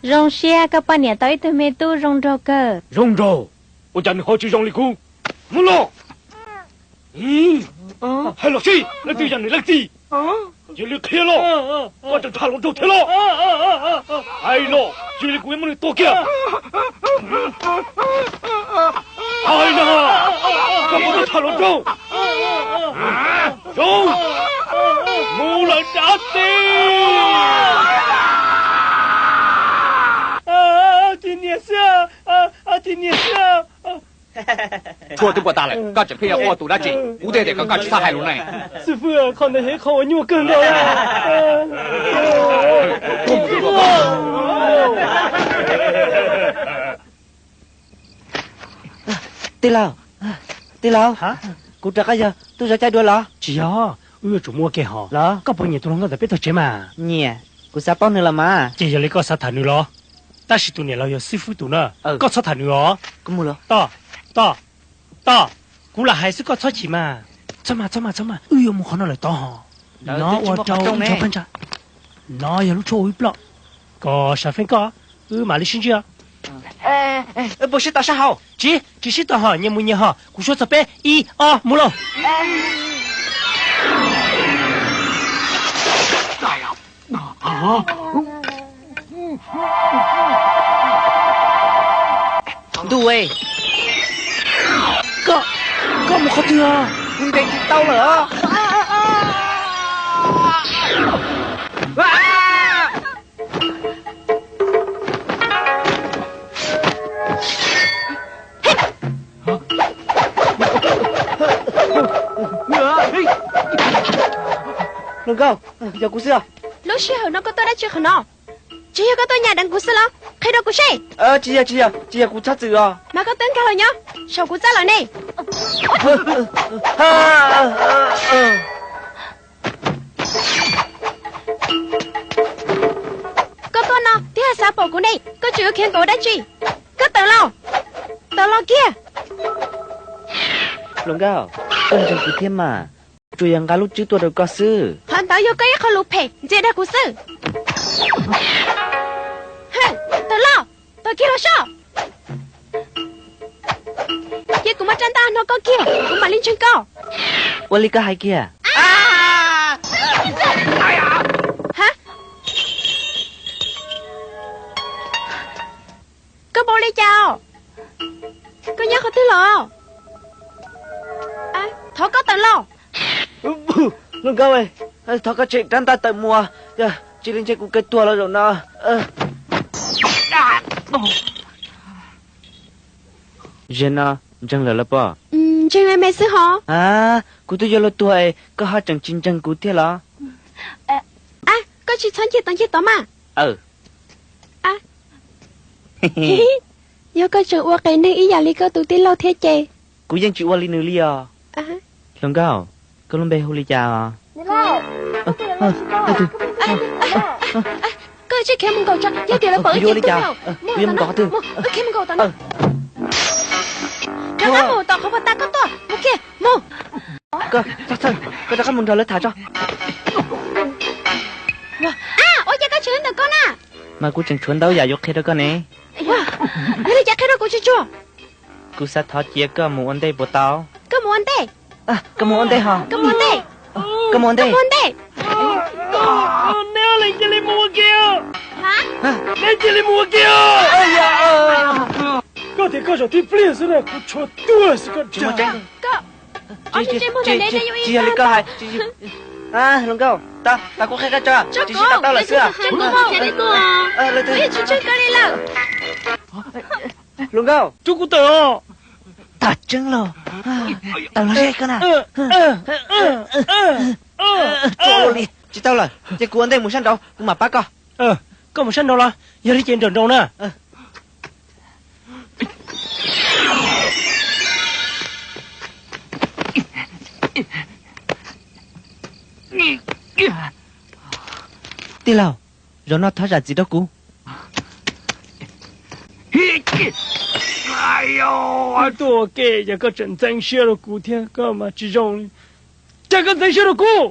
Zoo siab koj poj niam tau ib tug me tub zoo nraug kawg. Zoo nraug? Ua cas nws ho tsis zoo li kuv? Mus los! Hais los seb leej twg yog nws leej txiv. Cia li qhia los. Koj tseem tham hluas nraug thiab los? Hais los, cia li kuv yuav muab nws tua kiag. Hais na, koj puas tau tham hluas nraug? Zoo, mus lawm dab tsi? Cim niam xwb, cim niam xwb. Tshuaj twb puas tas lawm, koj tseem pheej yuav quaj tus dab tsi? Kuv twb tias kom koj tsis txhob hais lus ne. Xib fwb, qhov ntawd yog ib qho uas nyuaj kawg nkaus. Tij laug, tij laug, kuv rov qab yog tub zov caij dua los? Tsis yog, wb yuav tsum muaj ua ke hos. Los, koj puas nyiam tus hluas nkauj ntawm peb tog tsev mas? Nyiam, kuv xav paub nws los mas. Ces yog li koj xav tham nws los? Tab sis tus niam laus yog xib fwb tus na, koj txhob tham nws os. Toj, toj, toj, kuv lam hais xwb koj txhob chim mas. Txhob mas, txhob mas, txhob mas, wb yuav mus qhov no lawm tod. No ua rau ib tsho phab ntsa. No yog lub tshuaj ua ib ploj. Koj sam feeb koj, wb mam li sib ntsib os. Puas sib tau sab hauv? Tsis, tsis sib tau hos, nyias mus nyias hos. Kuv suav txog peb, ib, ob, mus lauj. Ntuj, koj, koj mus qhov twg os? Kuv nres tsis tau lawm. Hluas nkauj, yog kuv xwb. Lub sij hawm no koj tuaj dab tsi qhov no? Tsis yog koj tuaj nyam deev kuv xwb los? Qhia rau kuv seb. Tsis yog, tsis yog, tsis yog kuv txhob txwm os. Mas koj twb nkag los nyob saum kuv txaj lawm ne. Koj tuaj no twb yog xav pom kuv ne, koj tseem yuav khiav nkaus dab tsi? Koj tawm los, tawm los kiag. Hluas nkauj, koj ntseeg kuv thiab mas, tsuas yog nqa lub tswb tuaj rau koj xwb. Qhov ntawd yog koj ib qho lus phem ntxias dag kuv xwb. Tawm los, tawm kiag los soj. Cia kuv muab rab ntaj no koj kiag, kuv mam li ntseeg koj. Ua li koj hais kiag. Koj npau li cas os? Koj nyob qhov twg los? Thov koj tawm los. Hluas nkauj, thov koj tshem rab ntaj tawm mus, tsis li ntshe kuv kawg tuag los zaum no. Zaum no ntseeg lawm los pob? Ntseeg me me xwb hos. Kuv twb yuav luag tuag es koj ho tseem tsis ntseeg kuv thiab los? Koj tsis txhob ncig tod ncig tod mas. Yog koj tseem ua qias neeg ib yam li koj tus tij laug thiab ces. Kuv yeej tsis ua li nws li os. Hluas nkauj, koj lub npe hu li cas os? Koj tsis khiav mus nkaum tso, yog tias lawv pom wb ces kuv yuav mus nkaum qhov twg? Khiav mus nkaum tom no. Rov qab mus tom qhov puag ta koj tuaj, mus kiag mus. Koj rov qab mus nrog lawv tham tso. Ua cas koj tseem ntawm koj na? Mas kuv tseem tshuav ntau yam yuav qhia rau koj ne. Yog li cas qhia rau kuv tsuag tsuag. Kuv xav thov cia koj mus ua ntej puas tau? Koj mus ua ntej? Koj mus ua ntej hos? Koj mus ua ntej? Koj mus ua ntej? Koj mus ua ntej? Neb ob leeg cia li mus ua ke. Neb cia li mus ua ke. Koj tias koj zaum tib pliag xwb na, kuv tshuav tuag xwb koj dag. Tsis yog li koj hais. Hluas nkauj, tas kuv qhia koj tso, tsis sib tau lawm xwb. Hluas nkauj, rub kuv tawm os. Tag tseeb los, tawm los ze koj na. Tsis tau lawm, ces kuv ua ntej mus sab nraud, kuv mam pab koj. Koj mus sab nraud los, yog li ces nrawm nraud na. Tij laug, zaum no thov zam txim rau kuv. Tuaj ua ke, yog koj tseem ntxeev siab rau kuv thiab koj mas tsis zoo li. Cas koj ntxeev siab rau kuv?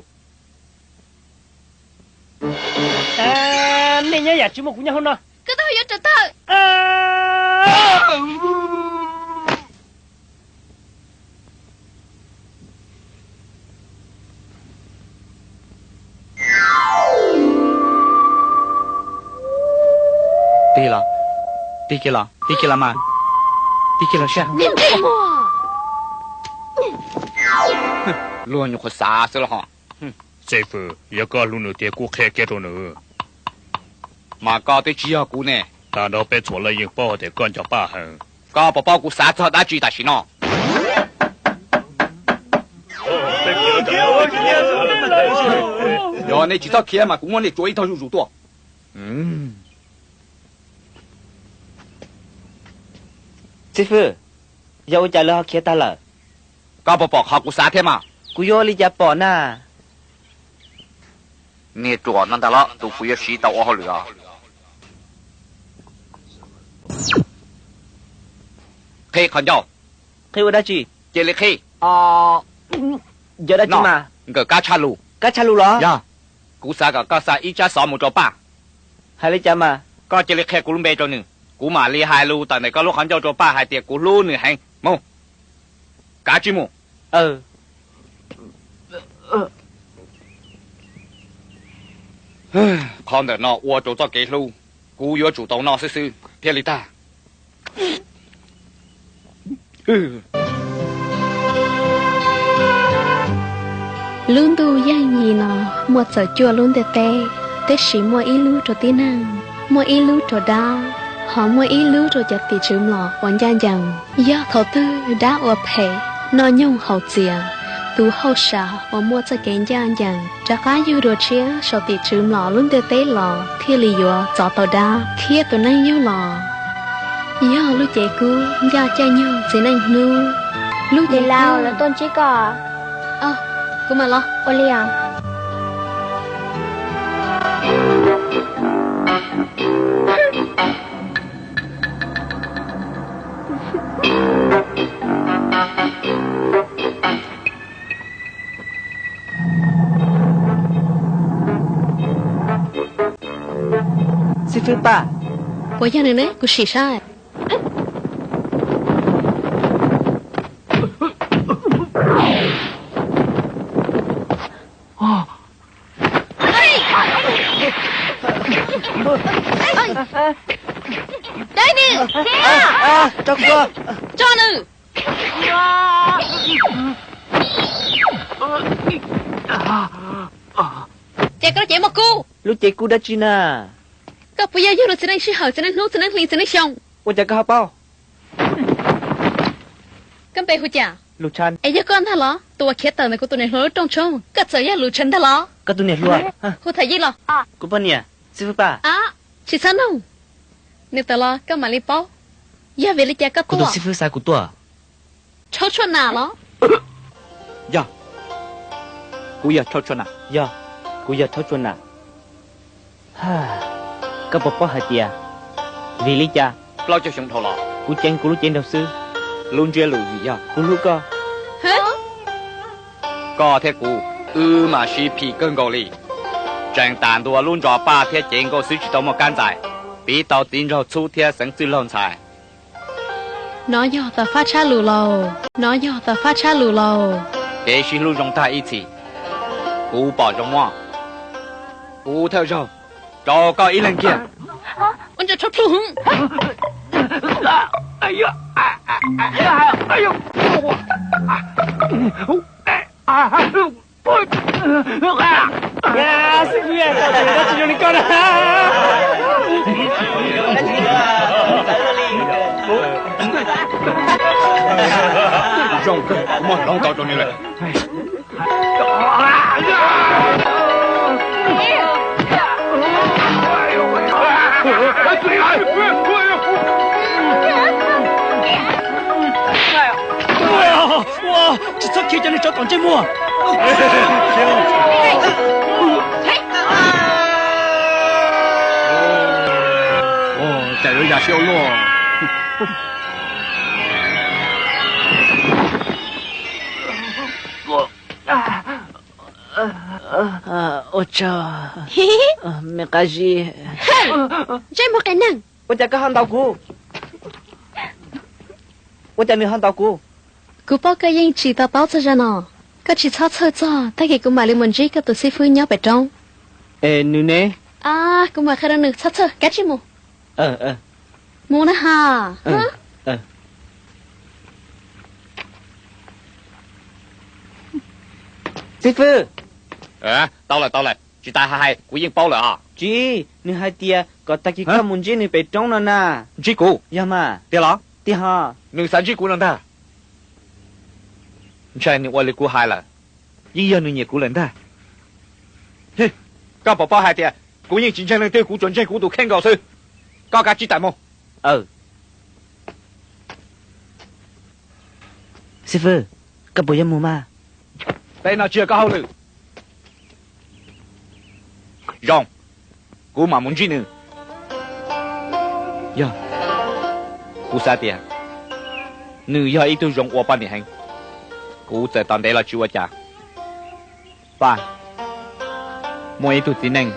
Nej nyob yam tsis muaj kuv nyob hauv no. Koj twb yuav raws tawm. Tig los, tig kiag los, tig kiag los mas, tig kiag los sab. Luag nyuam qhuav xav xwb los ho. Xib fwb, yog koj hlub nws tiag kuj qhia kiag rau nws. Mas koj twb tsis yog kuv ne. Tag nrho peb txhua leej yeej paub hais tias koj nco Paj heev. Koj puas paub kuv xav txog dab tsi tam sim no? Yog nej tsis txhob khiav mas kuv muab nej tsuav ib tog zuj zus tuaj. Xib fwb, yog ua cas lawv ho khiav tag lawm? Koj puas pom qhov kuv xav thiab mas? Kuv yuav ua li cas pom na? Niag ruam no ntag los tus kuv yuav siv tau ua hauj lwm os. Qhib qhov ncauj. Qhib ua dab tsi? Cia li qhib. Yog dab tsi mas? Nkawm kab tshaj lus. Kab tshaj lus los? Yog. Kuv xav kom koj xa ib tsab xov mus rau Paj. Hais li cas mas? Koj cia li qhia kuv lub npe rau nws, kuv mam li hais lus tawm ntawm koj lub qhov ncauj rau Paj hais tias kuv hlub nws heev. Mus. Kav tsij mus. Qhov ntawm no ua rau txoj kev hlub kuv yuav tsum tau noj xwb xwb thiaj li tag. Lub ntuj yeej yim no muaj txawm cuaj lub ntiaj teb, tab sis muaj ib lub rau tib neeg, muaj ib lub rau dab, ho muaj ib lub rau cov tim tswv mlom uas ncaj ncees. Yog thaum twg dab ua phem, noj nyoog haus txias, tus hauj sam uas muaj txoj kev ncaj ncees rov qab yug dua tshiab saum tim tswv mlom lub ntiaj teb los thiaj li yuav txov tau dab thiab tus neeg yug los. Yog lub cev kub ncaj caij nyoog txiv neej hnub. Lub cev kub. Lawv tuaj ntsib koj. Kuv mam los. Ua li os. Xib fwb Paj. Puas yog nws ne? Kuv sim saib. Tso nws. Ces koj lub cev muaj kub. Lub cev kub dab tsi na? Koj puas yog yug lub txiv neej sij hawm, txiv neej hnub, txiv neej hli, txiv neej xyoo? Ua cas koj ho paub? Koj npe hu cas? Lus Tsha. Es yog koj ntag los, tus uas khiav tawm ntawm kuv tus niam hluas lub rooj tshoob, koj txawm yog Lus Tsha ntag los? Koj tus niam hluas. Hu Thaj Yij los. Kuv poj niam, xib fwb Paj. Tsis txhob noog, nws tawm los koj mam li paub. Yog vim li cas koj tuaj? Kuv tus xib fwb xa kuv tuaj. Rhaub Tshuaj Nam los? Yog, kuv yog Rhaub Tshuaj Nam. Yog, kuv yog Rhaub Tshuaj Nam. Koj puas paub hais tias vim li cas? Plaub caug xyoo dhau los kuv ceev kuv lub cev nraug xwb. Lub ntsiab lus vim yog kuv hlub koj. Koj thiab kuv, wb mas sib phim kawg nkaus li. Tseem tas ntua lub ntsos paj thiab cev nkauj xwb tsis tau muaj kab ntxais, piv tau txiv nraug txhub thiab xeev txwj laug ntxhais. Nov yog tawm fab tshab lus lauj, nov yog tawm fab tshab lus lauj. Kev sib hlub zoo tag ib txhis, kuv pom zoo muaj. Kuv thawj zaug rau koj ib leeg kiag. Ua ntsa rhaub plhu hwv. Zoo kawg, muab hloov tau rau nws lawm. Tsis txhob khi cov neeg tsov tom ntsej muag. Cas yuav yam siab ua luaj. Ua tsaug, me qab zib. Ntsej muag qias neeg. Ua cas koj ho ntaus kuv? Ua cas nws ho ntaus kuv? Kuv paub koj yeej tsis to taub txog zaj no. Koj tsis txhob txhawj txog, tag kis kuv mam li mus ntsib koj tus xib fwb nyob pem roob. Es nws ne? Kuv mam qhia rau nws, txhob txhawj, kav tsij mus. Mus na ha. Xib fwb. Tau lawm, tau lawm, tsis tas hais, kuv yeej paub lawm os. Tsis, nws hais tias kom tag kis koj mus ntsib nws pem roob no na. Ntsib kuv? Yog mas. Tiag los? Tiag ho. Nws xav ntsib kuv no ntag. Ntshai nws ua li kuv hais lawm, yeej yog nws nyiam kuv lawm ntag. Koj puas paub hais tias kuv yeej tsis ntseeg leej twg, kuv tsuas ntseeg kuv tus kheej nkaus xwb. Koj kav tsij tawm mus. Xib fwb, koj puas yuav mus mas? Tej no tsis yog koj hauj lwm. Zoo, kuv mam mus ntsib nws. Yog, kuv xav tias nws yog ib tug zoo ua poj niam heev. Kuv txawm tos ntev los tsis ua cas, Paj, muaj ib tug txiv neej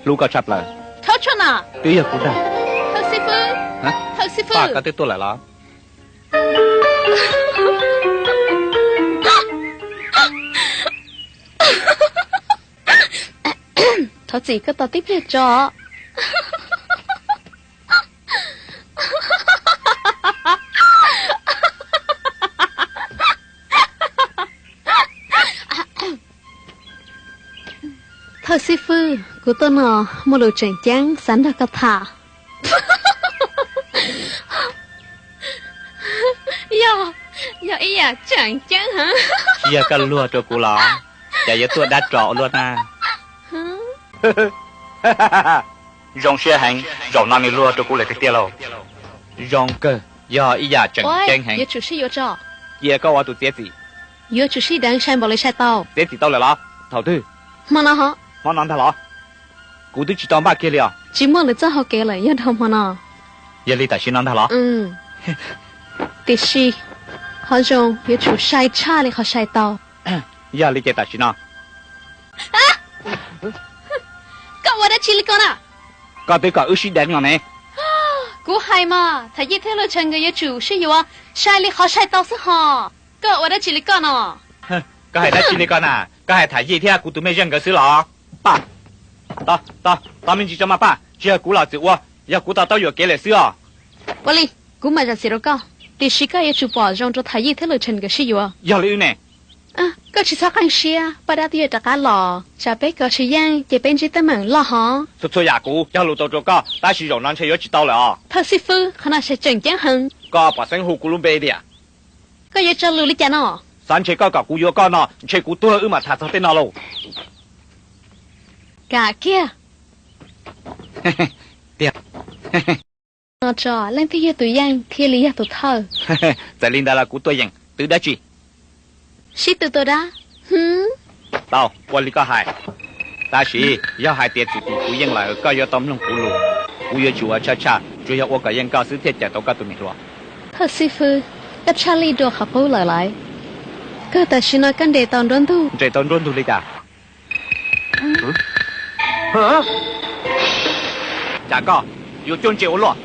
hlub koj tshaj plaws. Twb yog kuv ntag. Paj, koj twb tuaj lawm los? Thov txim, koj tos tib pliag tso. Thawj xib fwb, kuv tuaj no muaj lus tseem ceeb xav nrog koj tham. Yog, yog ib yam tseem ceeb heev. Tsis yog koj luag rau kuv los? Cas yuav tuaj dab tso ua luaj na. Zoo siab heev, zaum no nws luag rau kuv lawm tiag tiag lauj. Zoo kawg, yog ib yam tseem ceeb heev. Yuav tsum sib yuav tso. Cia koj ua tus txiav txim. Yuav tsum sib deev sai npaum li sai tau. Txiav txim tau lawm los? Thaum twg? Hmo no ho. Hmo no ntag los? Kuv twb tsis tau npaj kiag li os. Tsis muaj lwm txoj hau kev lawm, yog dhau hmo no. Yog li tam sim no ntag los? Tiam sis qhov zoo yuav tsum sai tshaj li qhov sai tau. Yog li ces tam sim no. Koj ua dab tsi li ko na? Koj twb kom wb sib deev no ne. Kuv hais mas, Tham Yij thiab Lwj Tshee nkawd yuav tsum sib yuav, sai li qhov sai tau xwb hos. Koj ua dab tsi li koj no? Koj hais dab tsi li koj na? Koj hais Tham Yij thiab kuv tus mej zeej nkawd xwb los? Paj, tos me ntsis tso mas Paj, tsis yog kuv los txwm ua, yog kuv to taub yuam kev lawm xwb os. Ua li, kuv mam zam txim rau koj, tiam sis koj yuav tsum pom zoo rau Tham Yij thiab Lwj Tshee nkawd sib yuav. Yog li wb ne? Koj tsis txhob qeeb siab, Paj Dab twb yuav rov qab los, tsam peb kov tsis yeej ces peb ntsib teeb meem loj hov. Txhua txhua yam kuv cog lus tau rau koj, tab sis zaum no ntshe yuav tsis tau lawm os. Thawj xib fwb, qhov no tseem ceeb heev. Koj pom xeeb hu kuv lub npe tiag. Koj yuav tso lus li cas no? Xav ntshe koj kom kuv yuav koj no, ntshe kuv tuag wb mam tham txog tej no lauj. Kam kiag. Tiag. No tso, leej twg yog tus yeej thiaj li yog tus thawj. Txawm li ntawd los kuv tuaj yeem, twb dab tsi? Sib tw tua dab. Tau, ua li koj hais. Tab sis yog hais tias txum tim kuv yeej lawm koj yuav tau mloog kuv lus. Kuv yuav tsum ua tshaj tshaj, tsuas yog ua kom yeej koj xwb thiaj cawm tau koj tus niam hluas. Thawj xib fwb, koj tshaj lij dua qhov qub lawm lauj. Kawg tam sim no koj nres tau nruab ntug. Nres tau nruab ntug li cas? Cas koj yuav cuab ntse ua luaj?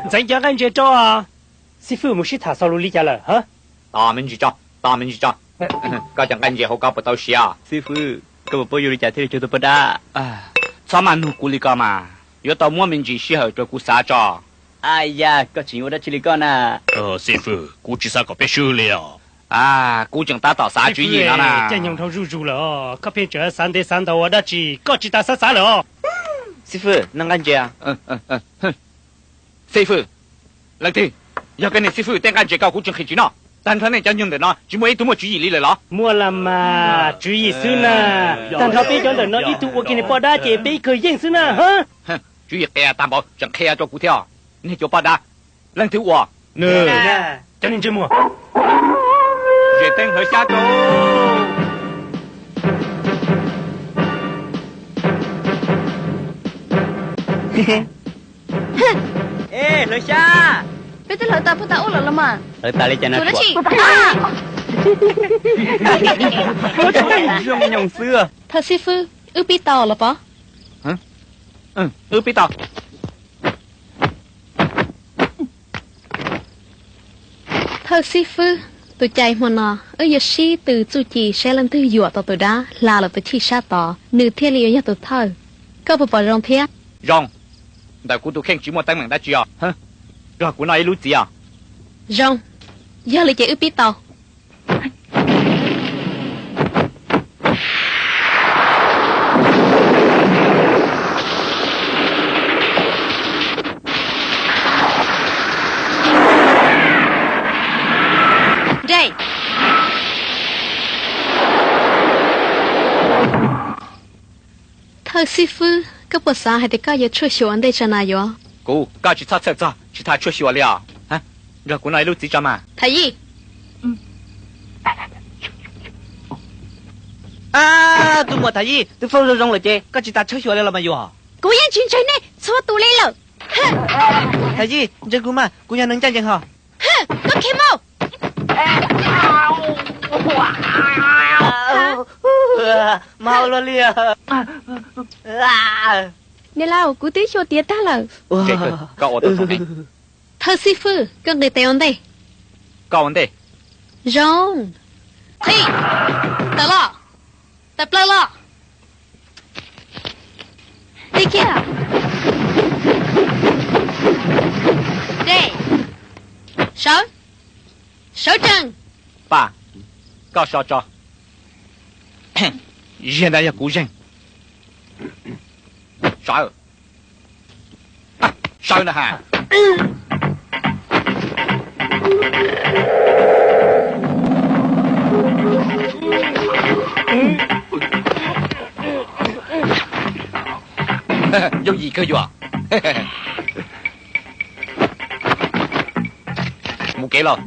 Ntxeev cov nqaij ntses rau. Xib fwb, mus sib tham xaus lus li cas lawm? Tos me ntsis tso, tos me ntsis tso. Koj cov nqaij ntses hauv koj puas tau siav? Xib fwb, koj puas paub yuav li cas thiaj li cuag tau poj dab? Txhob maj nug kuv li ko mas, yuav tau muab me ntsis sij hawm rau kuv xav tso. Aj yam, koj tseem yuav ua dab tsi li koj na? Xib fwb, kuv tsis xav kom peb swb li os. Kuv tseem tab tom xav tswv yim no na. Caij nyoog dhau zuj zus lawm os, koj pheej tseem xav ntev xav ntau ua dab tsi, koj tsis tas xav xav lawm os. Xib fwb, noj nqaij ntses. Xib fwb, leej twg? Yog koj niag xib fwb tej nqaij ntses ko kuv tsis nqhis tsis noj. Tag nrho nej cov nyuj ntawm no tsis muaj ib tug muaj tswv yim li lawm los? Muaj las mas, tswv yim xwb na. Tag nrho peb cov ntawm no ib tug ua kiag niag poj dab ces peb kawg yeej xwb na. Tswv yim qias tag npaum tseem qhia rau kuv thiab. Niag cuas poj dab, leej twg ua? Nws. Cov niag ntsej muag. Zem teeb hlawv xyab rau. Hlawv xyab. Peb twb hlawv tas puag ta ub lawm los mas. Hlawv tas li cas no? Zoo nyoos xwb. Thawj xib fwb, wb pib tau los pov? Wb pib tau. Thawj xib fwb, tus cai hmo no wb yuav sib tw txuj ci saib leej twg yuam tau tus dab hla los tus chij sab tod, nws thiaj li yuav yog tus thawj. Koj puas pom zoo thiab? Zoo. Ntawm kuv tus kheej tsis muaj teeb meem dab tsi os. Nrog kuv noj ib lub txiv os. Zoo. Yog li ces wb pib tau. Thawj xib fwb, koj puas xav hais tias koj yuav tshuaj xyuas ua ntej tso na yuav? Kuv, koj tsis txhob txhawj txog, tsis tas tshuaj xyuas li os. Nrog kuv noj ib lub txiv tso mas. Tham Yij. Tus muam Tham Yij, twb faus zoo zoo lawm ces koj tsis tas tshuaj xyuas li los mas yuav? Kuv yeej tsis ntseeg nej txhua tus li lawm. Thaj Yij, ntseeg kuv mas, kuv yog neeg ncaj ncees hos. Koj khiav mus! Mas hauv luag li. Niam laus, kuv twb xyuas tiav tag lawm. Thawj xib fwb, koj nqis tes ua ntej. Koj ua ntej. Zoo. Qhib. Tawm los. Tawm plaws los. Tig kiag. Dej. Sawv. Sawv tsees. Paj, koj so tso. Ziag ntawd yog kuv zeeg. Sawv. Sawv ntag has. Yooj yim kawg yuav. Mus kev los.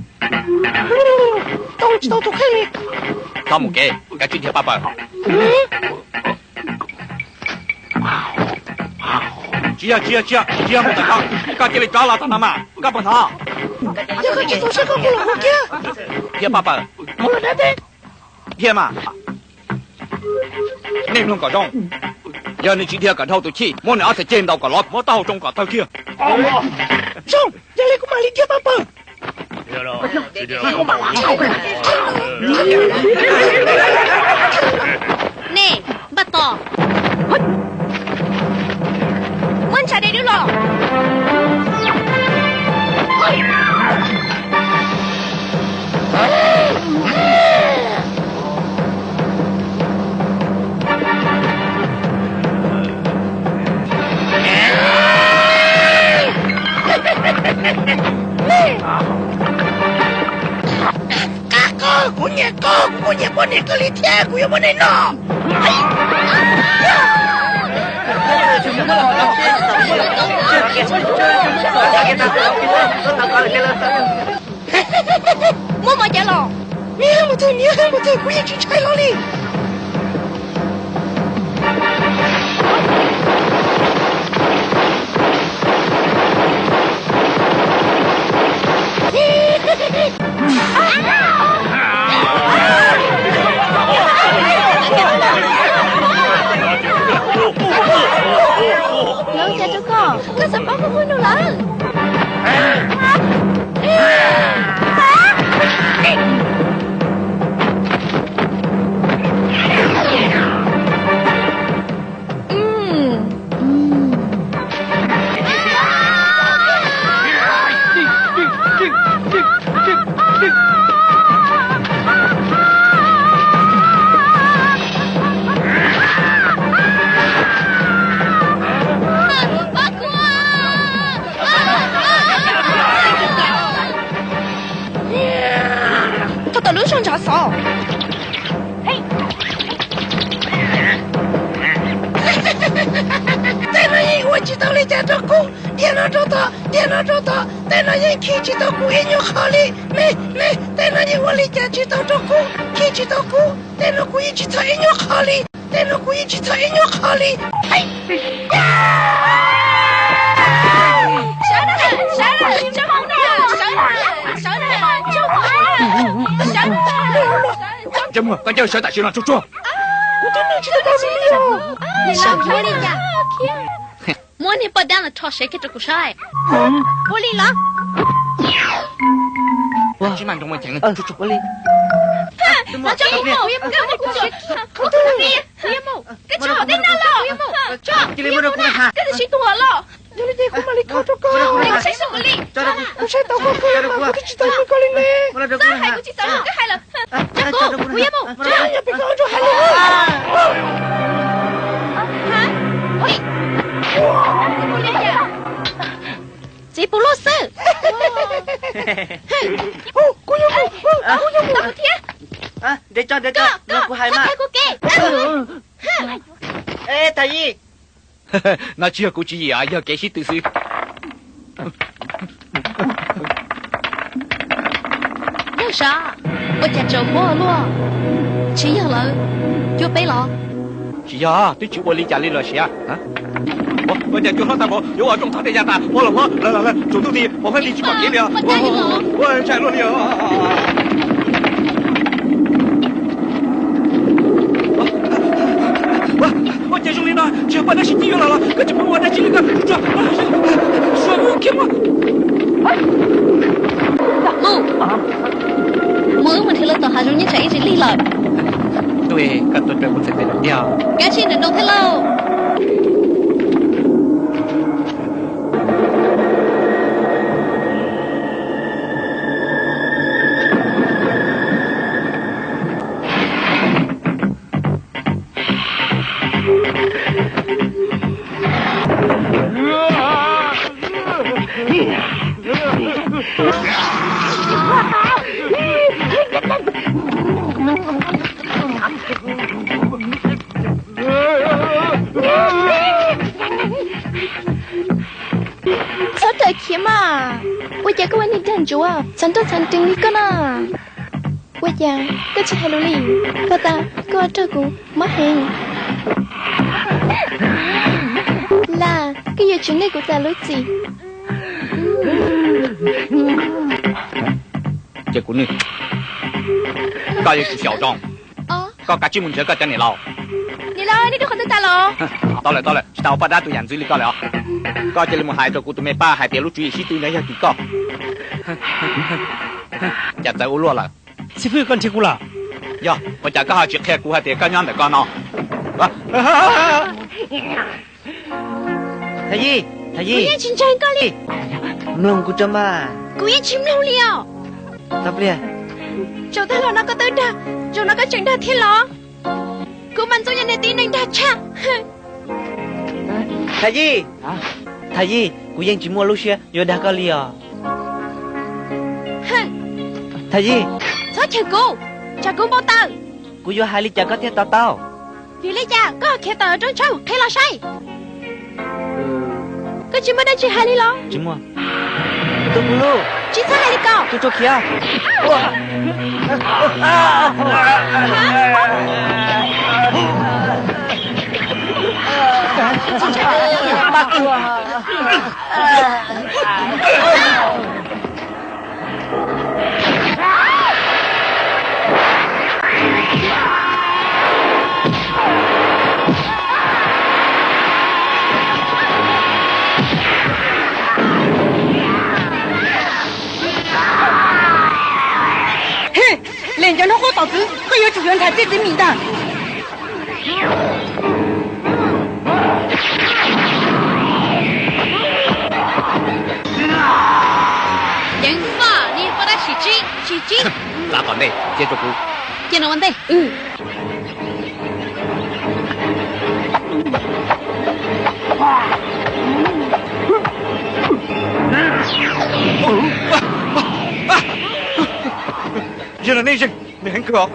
Tsis tau tus kheej li. Txhob mus kev, kav tsij dhia paj paws. Tsis yog, tsis yog, tsis yog, tsis yog mus txog koj, koj cia li rov los txog no mas koj puas hnov? Yog koj tsis txaus siab koj mus los mus kiag. Dhia paj paws. Dhia mas. Nej mloog kom zoo. Yog nws tsis dhia kom dhau tus chij, muab nws ob txhais ceg ntaus kom lov, muab taub hau tsoo kom tawg kiag. Zoo, yog li kuv mam li dhia paj paws. Nej npaj tos, muab ntshav dej dub los. Qab koj, kuv nyiam koj, kuv kuj nyiam poj niam kawg li thiab, kuv yuav muab nej noj. Muab mov cav los. Niam mus twg, niam mus twg, kuv yeej tsis ntshai los li. Lawv ua cas rau koj? Koj xav paub koj muaj nug lawm. Koj tau lub zog ntshav xov. Tej no yeej ua tsis tau li cas rau kuv. Dhia no rau tod, dhia no rau tod, tej no yeej khi tsis tau kuv ib nyuag qho li. Me, me, tej no yeej ua li cas tsis tau rau kuv, khi tsis tau kuv. Tej no kuv yeej tsis txhawj ib nyuag qho li. Tej no kuv yeej tsis txhawj ib nyuag qho li. Koj ncaj sawv tam sim no tsuag tsuag. Kuv twb nws tsis tau koj li os. Muab niag poj dab no rho sev kiag rau kuv saib. Ua li los. Tsis mas nroo mas cheem. Ua li. Koj tsis hom dej noj los? Koj tsis tuag los? Yog li ces kuv mam li kho rau koj. Kuv saib tau koj kawg, kuv twb tsis tau nws koj li ne. Txhob hais kuv tsis txaus, koj hais lawm. Coj kuv, kuv yuav mus. Yog pem koj ua rau hais lus. Txiv puv luj xwb. Kuv yuav mus, kuv yuav mus thiab. Nrog kuv hais mas. Thaj Yij, no tsis yog kuv tswv yim, yog kev sib tw xwb. Yawg Sav, ua cas tsaus huab luaj? Tsis yog lawv cuab peb los? Tsis yog, twb tsis ua li cas li los sis. Ua cas cua hlob tag npaum, yuav ua rooj thov tej ya tas, ua los hlob, lawv lawv lawv, tsaus ntuj ti, pos hab li tsis pom kev li os. Ua ntshai luaj li os. Ua cas zoo li no, tsis yog poj dab sim cib yuav los los, koj tsis pub ua dab tsi li koj, tsuag, tsuag, tsuag, khiav mus. Mus, mus wb mus nrhiav lawv tom hav zoov nyob tsam ib tsis lig lawm. Tub, koj tuaj raws kuv txhais tes tiag. Kav tsij nrov nroo thiab lauj. Txhob rawm khiav mas. Ua cas koj ua niag dag ntsuav txhoov nroj txhoov nrees li koj na? Ua cas koj tsis hais lus li? Koj tas, koj ua rau kuv mob heev. Lam, koj yuav tsum nrog kuv tham lub txim. Ces kuv nrog koj yuav tsum xyaum zoo. Koj kav tsij mus nrhiav koj cov niam laus. Niam laus, nej rau qhov twg tas los? Tau lawm, tau lawm, tsis tas ua poj dab tuag yam ntxwv li koj lawm os. Koj cia li mus hais rau kuv tus me pab hais tias lub tswv yim sib tw no yog tim koj. Cas txawv ua luaj lawm. Xib fwb, koj nrhiav kuv los? Yog, ua cas koj ho tsis qhia kuv hais tias koj nyob ntawm ko no? Thaj Yij, Thaj Yij. Kuv yeej tsis ntseeg koj li. Mloog kuv tso mas. Kuv yeej tsis mloog li os. Tau pliag. Zaum tag los no koj twb dag, zaum no koj tseem dag thiab los? Kuv mas ntxub yog niag tib neeg dag tshaj. Thaj Yij, Thaj Yij, kuv yeej tsis muaj lub siab yuav dag koj li os. Thaj Yij. Txhob cheem kuv, tsam kuv npau taws. Kuv yuav hais li cas koj thiaj to taub? Vim li cas koj khiav tawm roob tshoob, qhia los saib. Koj tsis muaj dab tsi hais li los? Tsis muaj. Tus kuv hlub, tsis txhob hais li ko. Tus tsuas khiav. Hej, leej cov hnub qub tom txwv, koj yuav tsum yuav nrhav txij txiv mis ntag. Ceev faj, nej yog poj dab sim tsib, sim tsib. Txav tom ntej, cia rau kuv. Cia no ua ntej. Yog los nej zeeg, nws heev kawg os.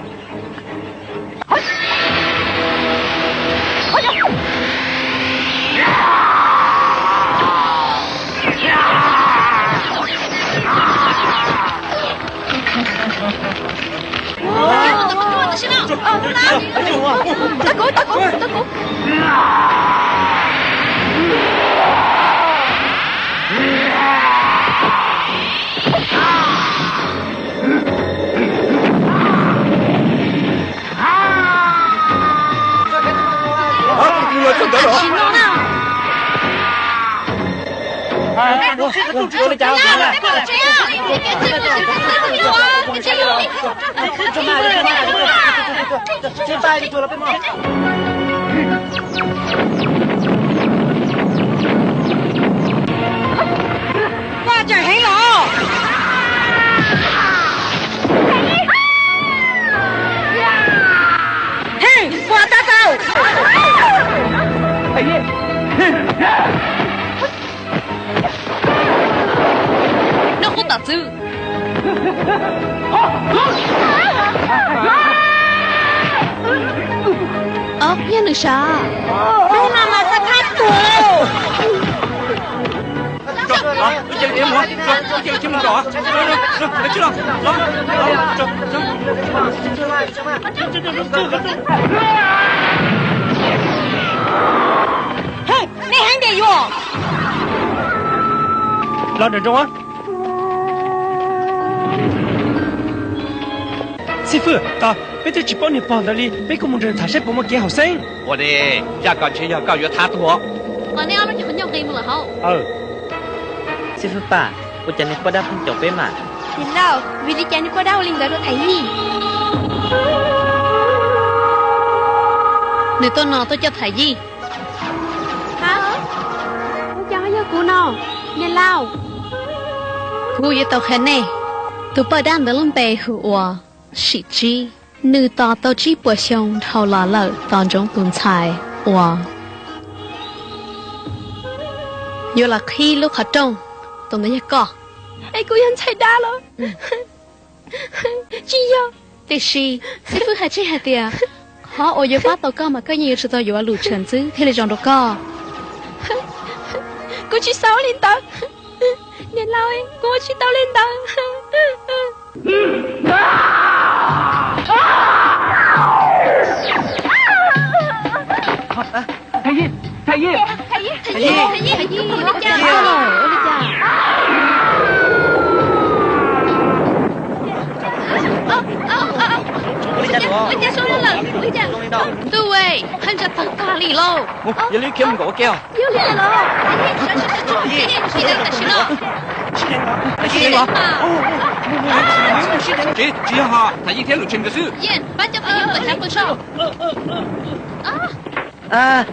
Koj tseem heev los? Hej, puas tab tau? Noj qub tom txwv. Ob, yog nws sav. Hnub no mas koj thab tuag. Hej, nej Los nram nroog. Xib fwb, tos, peb twb tsis paub niag pog ntawd li, peb kuj mus nrog nws tham saib puas muaj kev haum xeeb. Ua li, zaj ko ntshe yog koj yuav thab tuag. Qhov nej ob lub nyuag qhov ncauj nqi mus lawm hauv. Xib fwb Paj, ua cas niag poj dab pheej caum peb mas? Niam laus, vim li cas niag poj dab ua li ntawd rau Thaj Yij? Nws tuaj no tuaj coj Thaj Yij. Ua cas ho yog kuv no, niam laus? Kuv yuav tau qhia nej, tus poj dab ntawd lub npe hu ua Sim Tsib. Nws tos tau tsib puas xyoo dhau los lawm tos ntsoov tus ntxhais uas yuav los qhib lub qhov rooj, tus ntawd yog koj. Es kuv yog ntxhais dab los? Tsis yog. Tiam sis xib fwb hais tseg hais tias qhov uas yuav pab tau koj mas koj yeej yuav tsum tau yuav Lus Tshawm Ntxwb thiaj li zoo rau koj. Kuv tsis xav ua li ntawd. Niam laus, kuv ua tsis tau li ntawd. Thaj Yij, Thaj Yij, Thaj Yij, Thaj Yij, ua li cas? Ua li cas, ua li cas, ua li cas? Ntuj, haj ntsa tawg tag li lauj. Yog li khiav mus nkaum ua ke os. Tsis yog, Thaj Yij thiab Lus Tshawm nkawd xwb.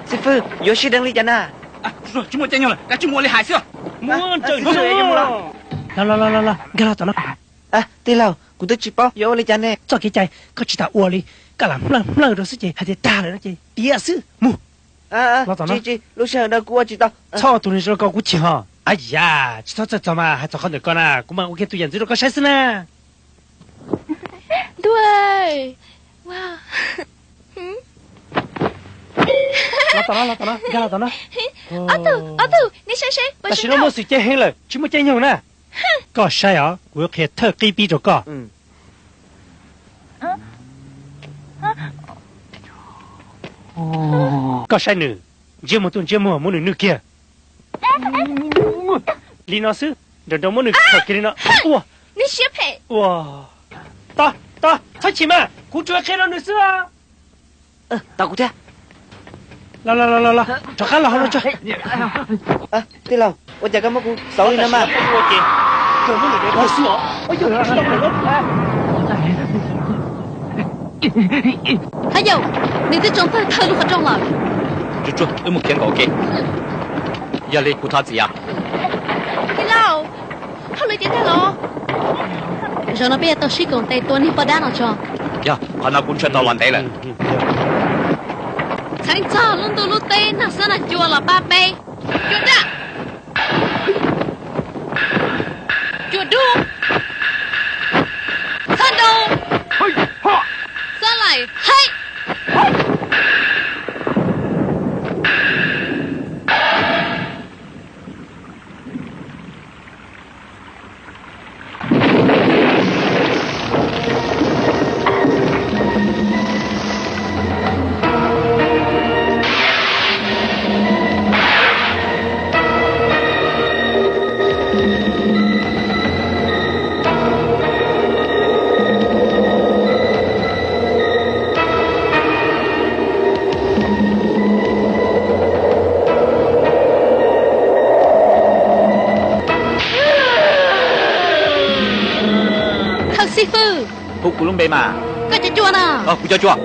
Xib fwb, yuav sib deev li cas na? Tsis muaj caij nyoog lawm, kav tsij mus ua li hais xwb. Los los los los, nkag los tom no. Tij laug, kuv twb tsis paub yuav ua li cas ne. Txoj kev cai koj tsis tas ua li, koj lam hmlawj hmlawj rau xwb ces hais tias tag lawm no ces tiav xwb. Mus. Los tom no. Tsis, tsis, lub sij hawm no kuv ua tsis tau. Txhob ua tus neeg zoo li ko kuv chim ho. Ab yam, tsis txhob txhawj txog mas, hais txog qhov ntawm ko na, kuv mam ua kiag tus yam ntxwv rau koj saib xwb na. Ntuj, los tom no, los tom no, nkag los tom no. Ob tug, ob tug, nej saib seb. Tam sim no muaj xwm cev heev lawm, tsis muaj caij nyoog na. Koj saib os, kuv yuav qhia thawj qib pib rau koj. Koj saib nws, ntsiab muag tuaj ntsiab muag muab nws nwj kiag. Li no xwb, nraum nraud muab nws khawm kiag li no. Ua, ua, tos, tos, txhob chim mas, kuv tsuas qhia rau nws xwb. Tos kuv thiab. Los los los los, rov qab los hauv no tso. Tij laug, ua cas koj muab kuv xauv li no mas? Hab yauj, nws twb tsoo tawg thawj lub qhov rooj lawm. Tsuag tsuag, wb mus khiav nkaum ua ke. Yog li kuv thov txim os. Tij laug, hauj lwm tiav tag los? Zaum no peb yuav tau sib koom tes tua niag poj dab no tso. Yog, qhov no kuv ntshaw tau los ntev lawm. Txheev txog lub ntuj lub teb, nag xob nag cua los pab peb. Cua daj, cua dub, xob nroo, xob laim haib. Thawj xib fwb, hu kuv lub npe mas. Koj cov cua na. Kuv cov cua.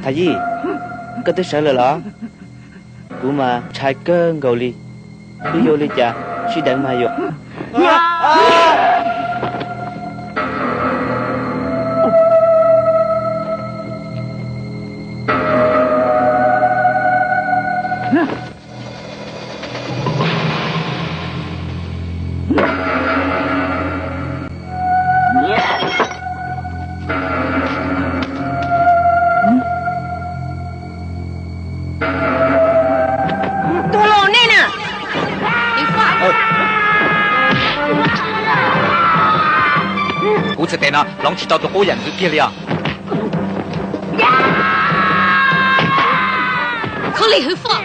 Thaj Yij, koj twb sawv lawm los? Kuv mas ntshai kawg nkaus li. Twb yuav ua li cas, sib deev mas yuav. Tus hluas nej na. Kuv txhais tes no hloov tsis tau tus qub yam ntxwv kiag li os. Khab lis hwv faj.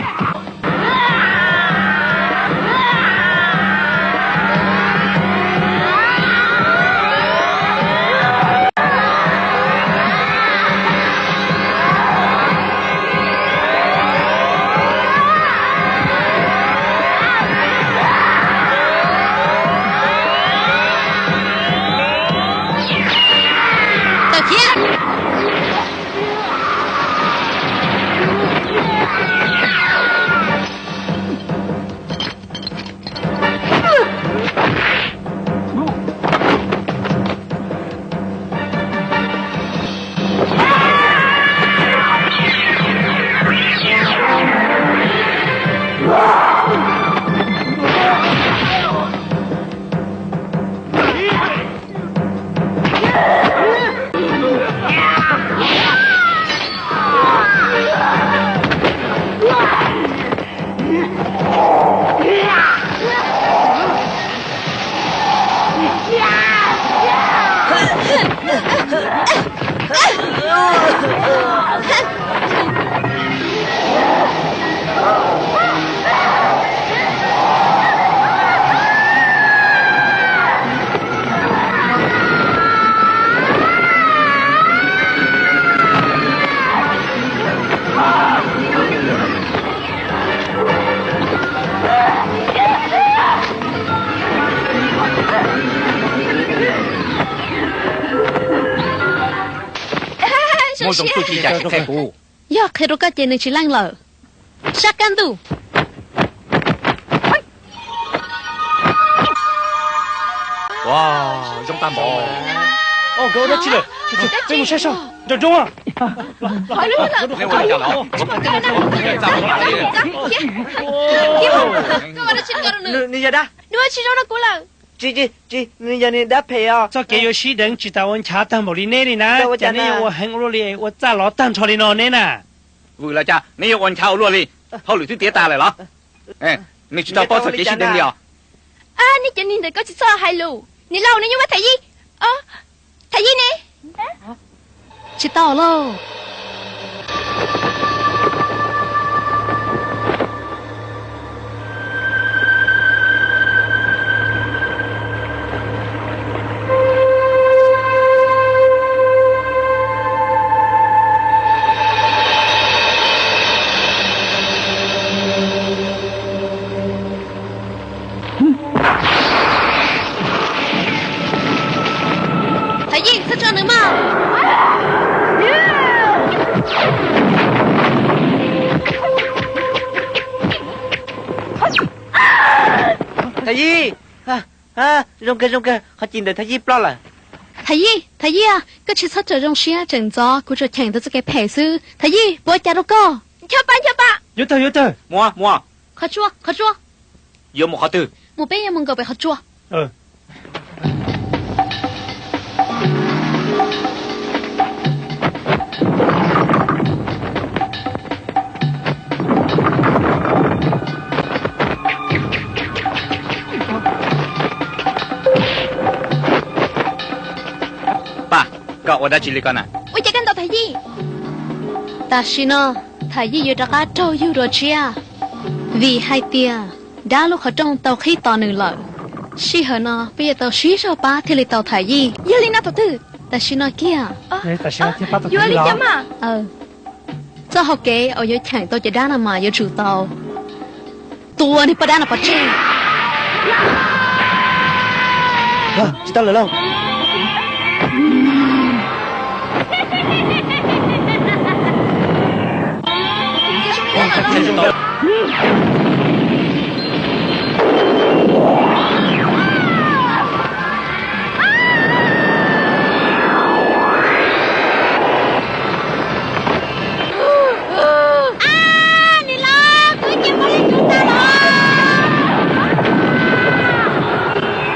Tawm thiab. Muaj zoo txuj ci cas tsis qhia kuv? Yog qhia rau koj ces nws tsis leej lawm. Sab kab ntuj. Zoo tag npaum. Nkawd ua dab tsi lawm? Peb mus saib saib. Nram nroog. Nws yog dab, tsis zoo rau kuv lawm. Tsis, tsis, tsis, nws yog niag dab phem os. Txoj kev yuav sib deev tsis tas ua nchav tag npaum li neb li na. Cas neb yuav ua heev ua luaj li, ua txaj lov tag nrho li no neb na. Vwm los cas neb yuav ua nchav ua luaj li? Hauj lwm twb tiav tas lawm los? Nws tsis tau paub txoj kev sib deev li os. Neb cov neeg ntawd koj tsis txhob hais lus. Niam laus, nws yuav muab Thaj Yij, Thaj Yij ne. Tsis tau lauj. Thaj Yij, txhob tso nws mog. Thaj Yij, zoo kawg, zoo kawg, qhov ci ntawd Thaj Yij ploj lawm. Thaj Yij, Thaj Yij, koj tsis txhob raws zoo siab, tseem ntxov kuv tsuas cheem tau txoj kev phem xwb. Thaj Yij, puas ua cas rau koj? Ncho pa, ncho pa. Yuav tawg, yuav tawg. Mus, mus. Qhov tsua, qhov tsua. Yuav mus qhov twg? Mus, peb yuav mus nkaum pem qhov tsua. Paj, koj ua dab tsi li ko na? Ua cas koj ntaus Thaj Yij? Tam sim no Thaj Yij yuav rov qab raug yug dua tshiab, vim hais tias dab lub qhov rooj tau qhib tos nws lawm. Sij hawm no peb yuav tau sib zog pab thiaj li tau Thaj Yij. Yog li no thaum twg? Tam sim no kiag. Yuav li cas mas? Txoj hau kev uas yuav cheem tau cov dab no mas yuav tsum tau tua niag poj dab no pov tseg. Tsis tau lawm lauj. Niam laus, kuv ib ce poj li kuv tag los.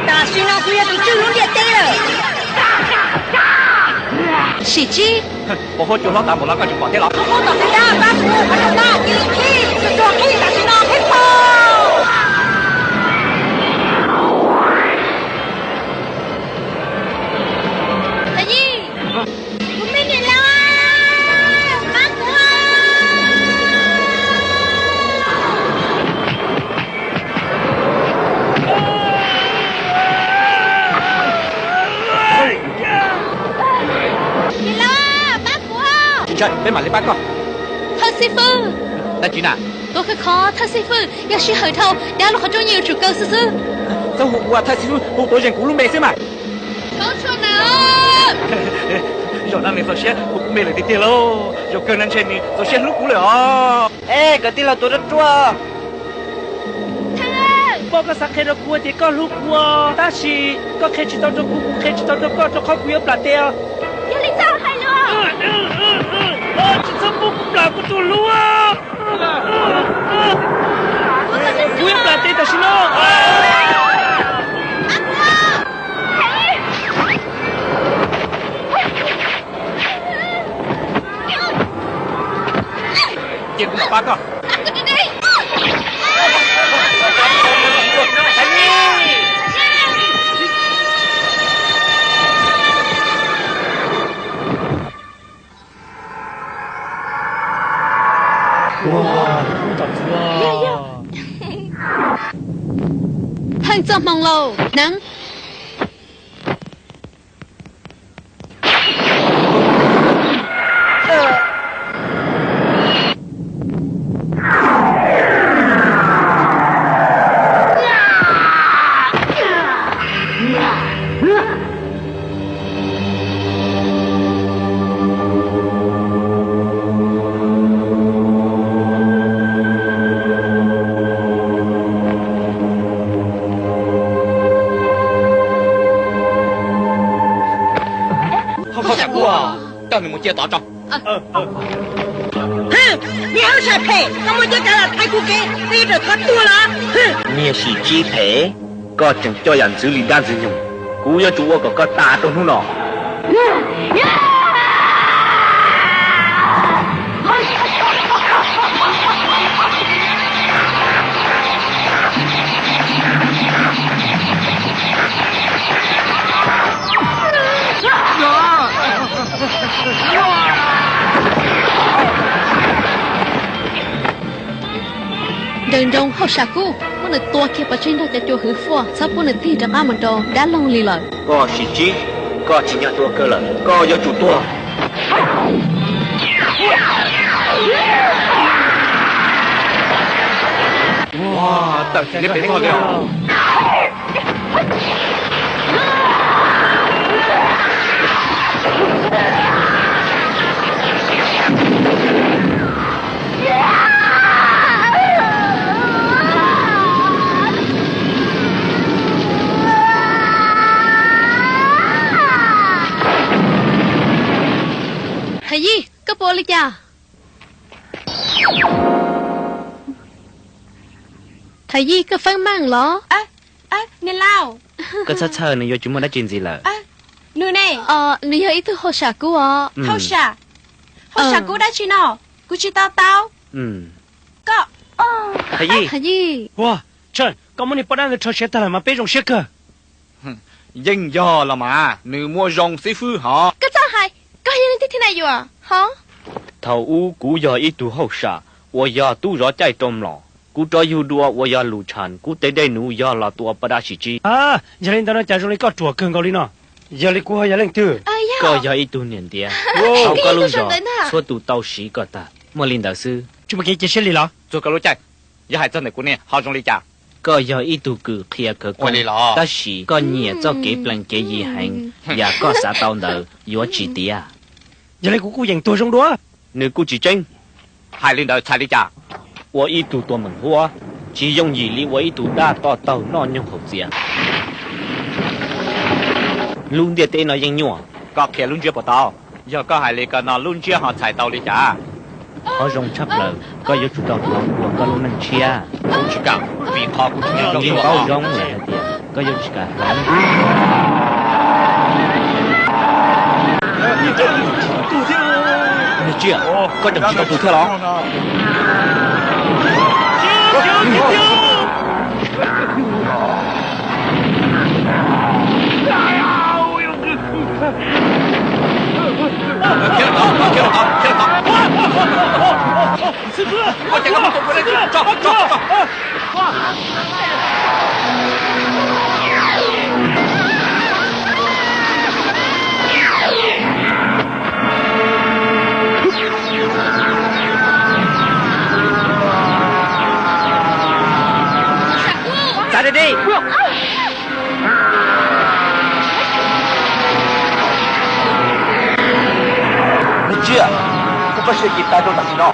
Tam sim no kuv yog tus tswj lub ntiaj teb lawm. Sim tsib. Pos huab cua hlob tas npaum no koj tseem pom thiab los? Huab tom ntej dab pab kuv, qhov zoo dab cia li qhib, tsuag tsuag qhib tam sim no qhib pom. Thaj Yij, kuv me niam laus, pab kuv. Niam laus, pab kuv. Tsis ntshai, peb mam li pab koj. Thawj xib fwb. Dab tsi na? Tuav khawv khov thawj xib fwb, yog sij hawm dhau, dab lub qhov rooj yeej yuav tsum kaw xwb xwb. Txhob hu kuv ua thawj xib fwb, hu tuav zeem kuv lub npe xwb mas. Koj tshuaj na. Zaum no nws txaus siab hu kuv npe lawm tiag tiag lauj. Zaum kawg no ntshe nws txaus siab hlub kuv lawm os. Es kwv tij laus tuav ruaj ruaj. Poj, koj xav qhia rau kuv tias koj hlub kuv os, tab sis koj qhia tsis tau rau kuv, kuv qhia tsis tau rau koj, rau qhov kuv yuav plam tes os. Yog li txhob hais lus. Tsis txhob muab kuv plam, kuv tus hlub. Kuv yuav plam tes tam sim no. Cia kuv mam pab koj. Pheej txoj hmoo lauj, neev. Hauj sam kub, coj nws mus cia tod tso. Niag hauj sam phem, koj muaj caj kav los thaiv kuv kev, koj yuav rawm qhov tuag los? Niag sim tsib phem, koj tseem coj yam ntxwv li dab ntxwv nyoog, kuv yuav tsum ua kom koj tas rau hnub no. Nraws nroos hauj sam kub, muab nws tua kiag pov tseg nrog cov cua hwv fuaj, txhob pub nws tig rov qab mus rau dab loog li lawm. Koj sim tsib, koj tsim nyog tuag kawg lawm, koj yuav tsum tuag. Tawm tsis liab pes txog li. Thaj Yij, koj puas ua li cas? Thaj Yij, koj feeb meej los? Niam laus, koj txhob txhawj, nws yuav tsis muaj dab tsi ntxiv lawm. Nws ne? Nws yog ib tug hauj sam kub os. Hauj sam? Hauj sam kub dab tsi no? Kuv tsis to taub. Koj, Thaj Yij. Thaj Yij. Ua, Tshawj, koj muab niag poj dab ntawd rho siav tag lawm mas peb zoo siab kawg. Yeej yog los mas, nws muaj zoo xib fwb hov. Koj txhob hais, koj yog leej twg thiab na yuam hov? Thaum ub kuv yog ib tug hauj sam uas yog tub zov caij rau mlom. Kuv rov yug dua uas yog Lus Tshas, kuv tes dej num yog los tua poj dab sim tsib. Yog li ntawd no cas zoo li koj ruam kawg nkaus li no? Yog li kuv ho yog leej twg? Koj yog ib tug niam ntiav, thaum koj lub zog txhua tus tau siv koj tag, muaj li ntawd xwb. Tsis muaj kev cia siab li los? Txuag koj lub caij, yog hais txog ntawm kuv ne ho zoo li cas? Koj yog ib tug kws qhia khawv koob, tab sis koj nyiam txoj kev plees kev yi heev, yam koj xav tau ntawd yuav tsis tiav. Yog li kuv kuj yeem tuag zoo dua. Nws kuj tsis tseeb. Hais li ntawd txhais li cas? Ua ib tug tuag meem huab tsis yooj yim li ua ib tug dab to taug noj nyoog haus txias. Lub ntiaj teb no yeej nyuaj. Koj qhia lub ntsiab puas tau? Yog koj hais li ko no lub ntsiab ho txhais tau li cas? Qhov zoo tshaj plaws, koj yuav tsum tau thov ua koj lub neej tshiab. Kuv tsis kam, vim qhov kuv tsis nyob zoo. Yeej paub zoo lawm hais tias koj yuav tsis kam hloov. Niag tsiaj, koj tseem tsis tau tus thiab los? Txav deb deb. Niag tsiaj, koj txoj sia kis tas rau tam sim no.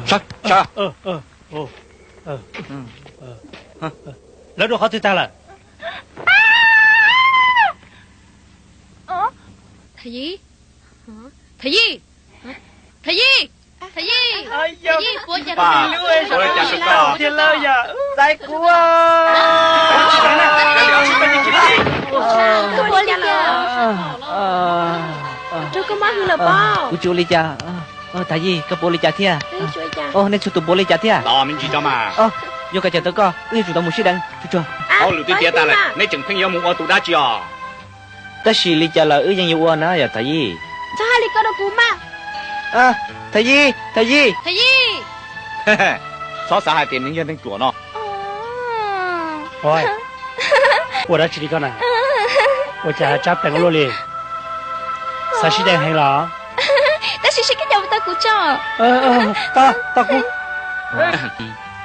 Sawv, sawv. Lawv dua qhov twg tag lawm? Thov Yij, Thov Yij, Thov Yij, Thov Yij, Thov Yij, puas cas? Puas cas? Txais kuv. Rau koj mob hwv lawm pob. Kuv tsis ua li cas. Thov Yij, koj puas ua li cas thiab? Nej txhua tus puas ua li cas thiab? Los me ntsis tso mas. Yuav kom cawm tau koj, wb yuav tsum tau mus sib deev tsuag tsuag. Hauj lwm twb tiav tas lawm, neb tseem pheej yuav mus ua tus dab tsi os? Tab sis li cas los wb yeej yuav ua na yog Thov Yij. Txhob hais li ko rau kuv mas. Thov Yij, Thov Yij, Thov Yij. Txhob xav hais tias nws yog neeg ruam no. Ua dab tsi li koj na? Ua cas tsab plees ua luaj li? Xav sib deev heev los? Tab sis seb koj coj mus tau kuv tso. Tau, tau kuv.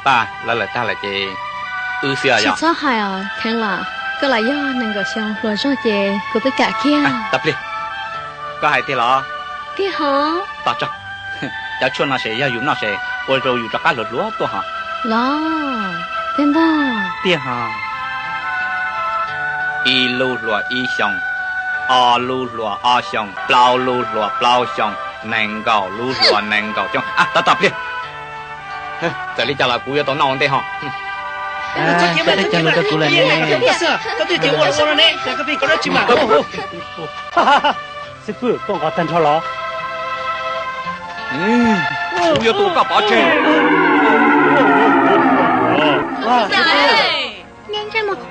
Paj, lawv lawm tag lawm ces wb xwb os. Tsis txhob hais os Kheev Lam, koj los yog nees nkaum xyoo hluas zog ces kuv twb kam kiag. Tau plig. Koj hais tiag los? Tiag hov. Tos tso, cov tshuaj no ces yog yus noj ces ua rau yus rov qab hluas hluas tuaj hos. Los, tiag ntag. Tiag hos. Ib lub hluas ib xyoos, ob lub hluas ob xyoos, plaub lub hluas plaub xyoos, nees nkaum lub hluas nees nkaum xyoo. Tos tos pliag. Txawm li cas los kuv yuav tau noj ua ntej hos. Xib fwb, koj nqos tag nrho los? Kuv yuav tua koj pov tseg.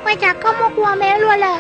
Ua cas koj muaj kua me luaj lawm?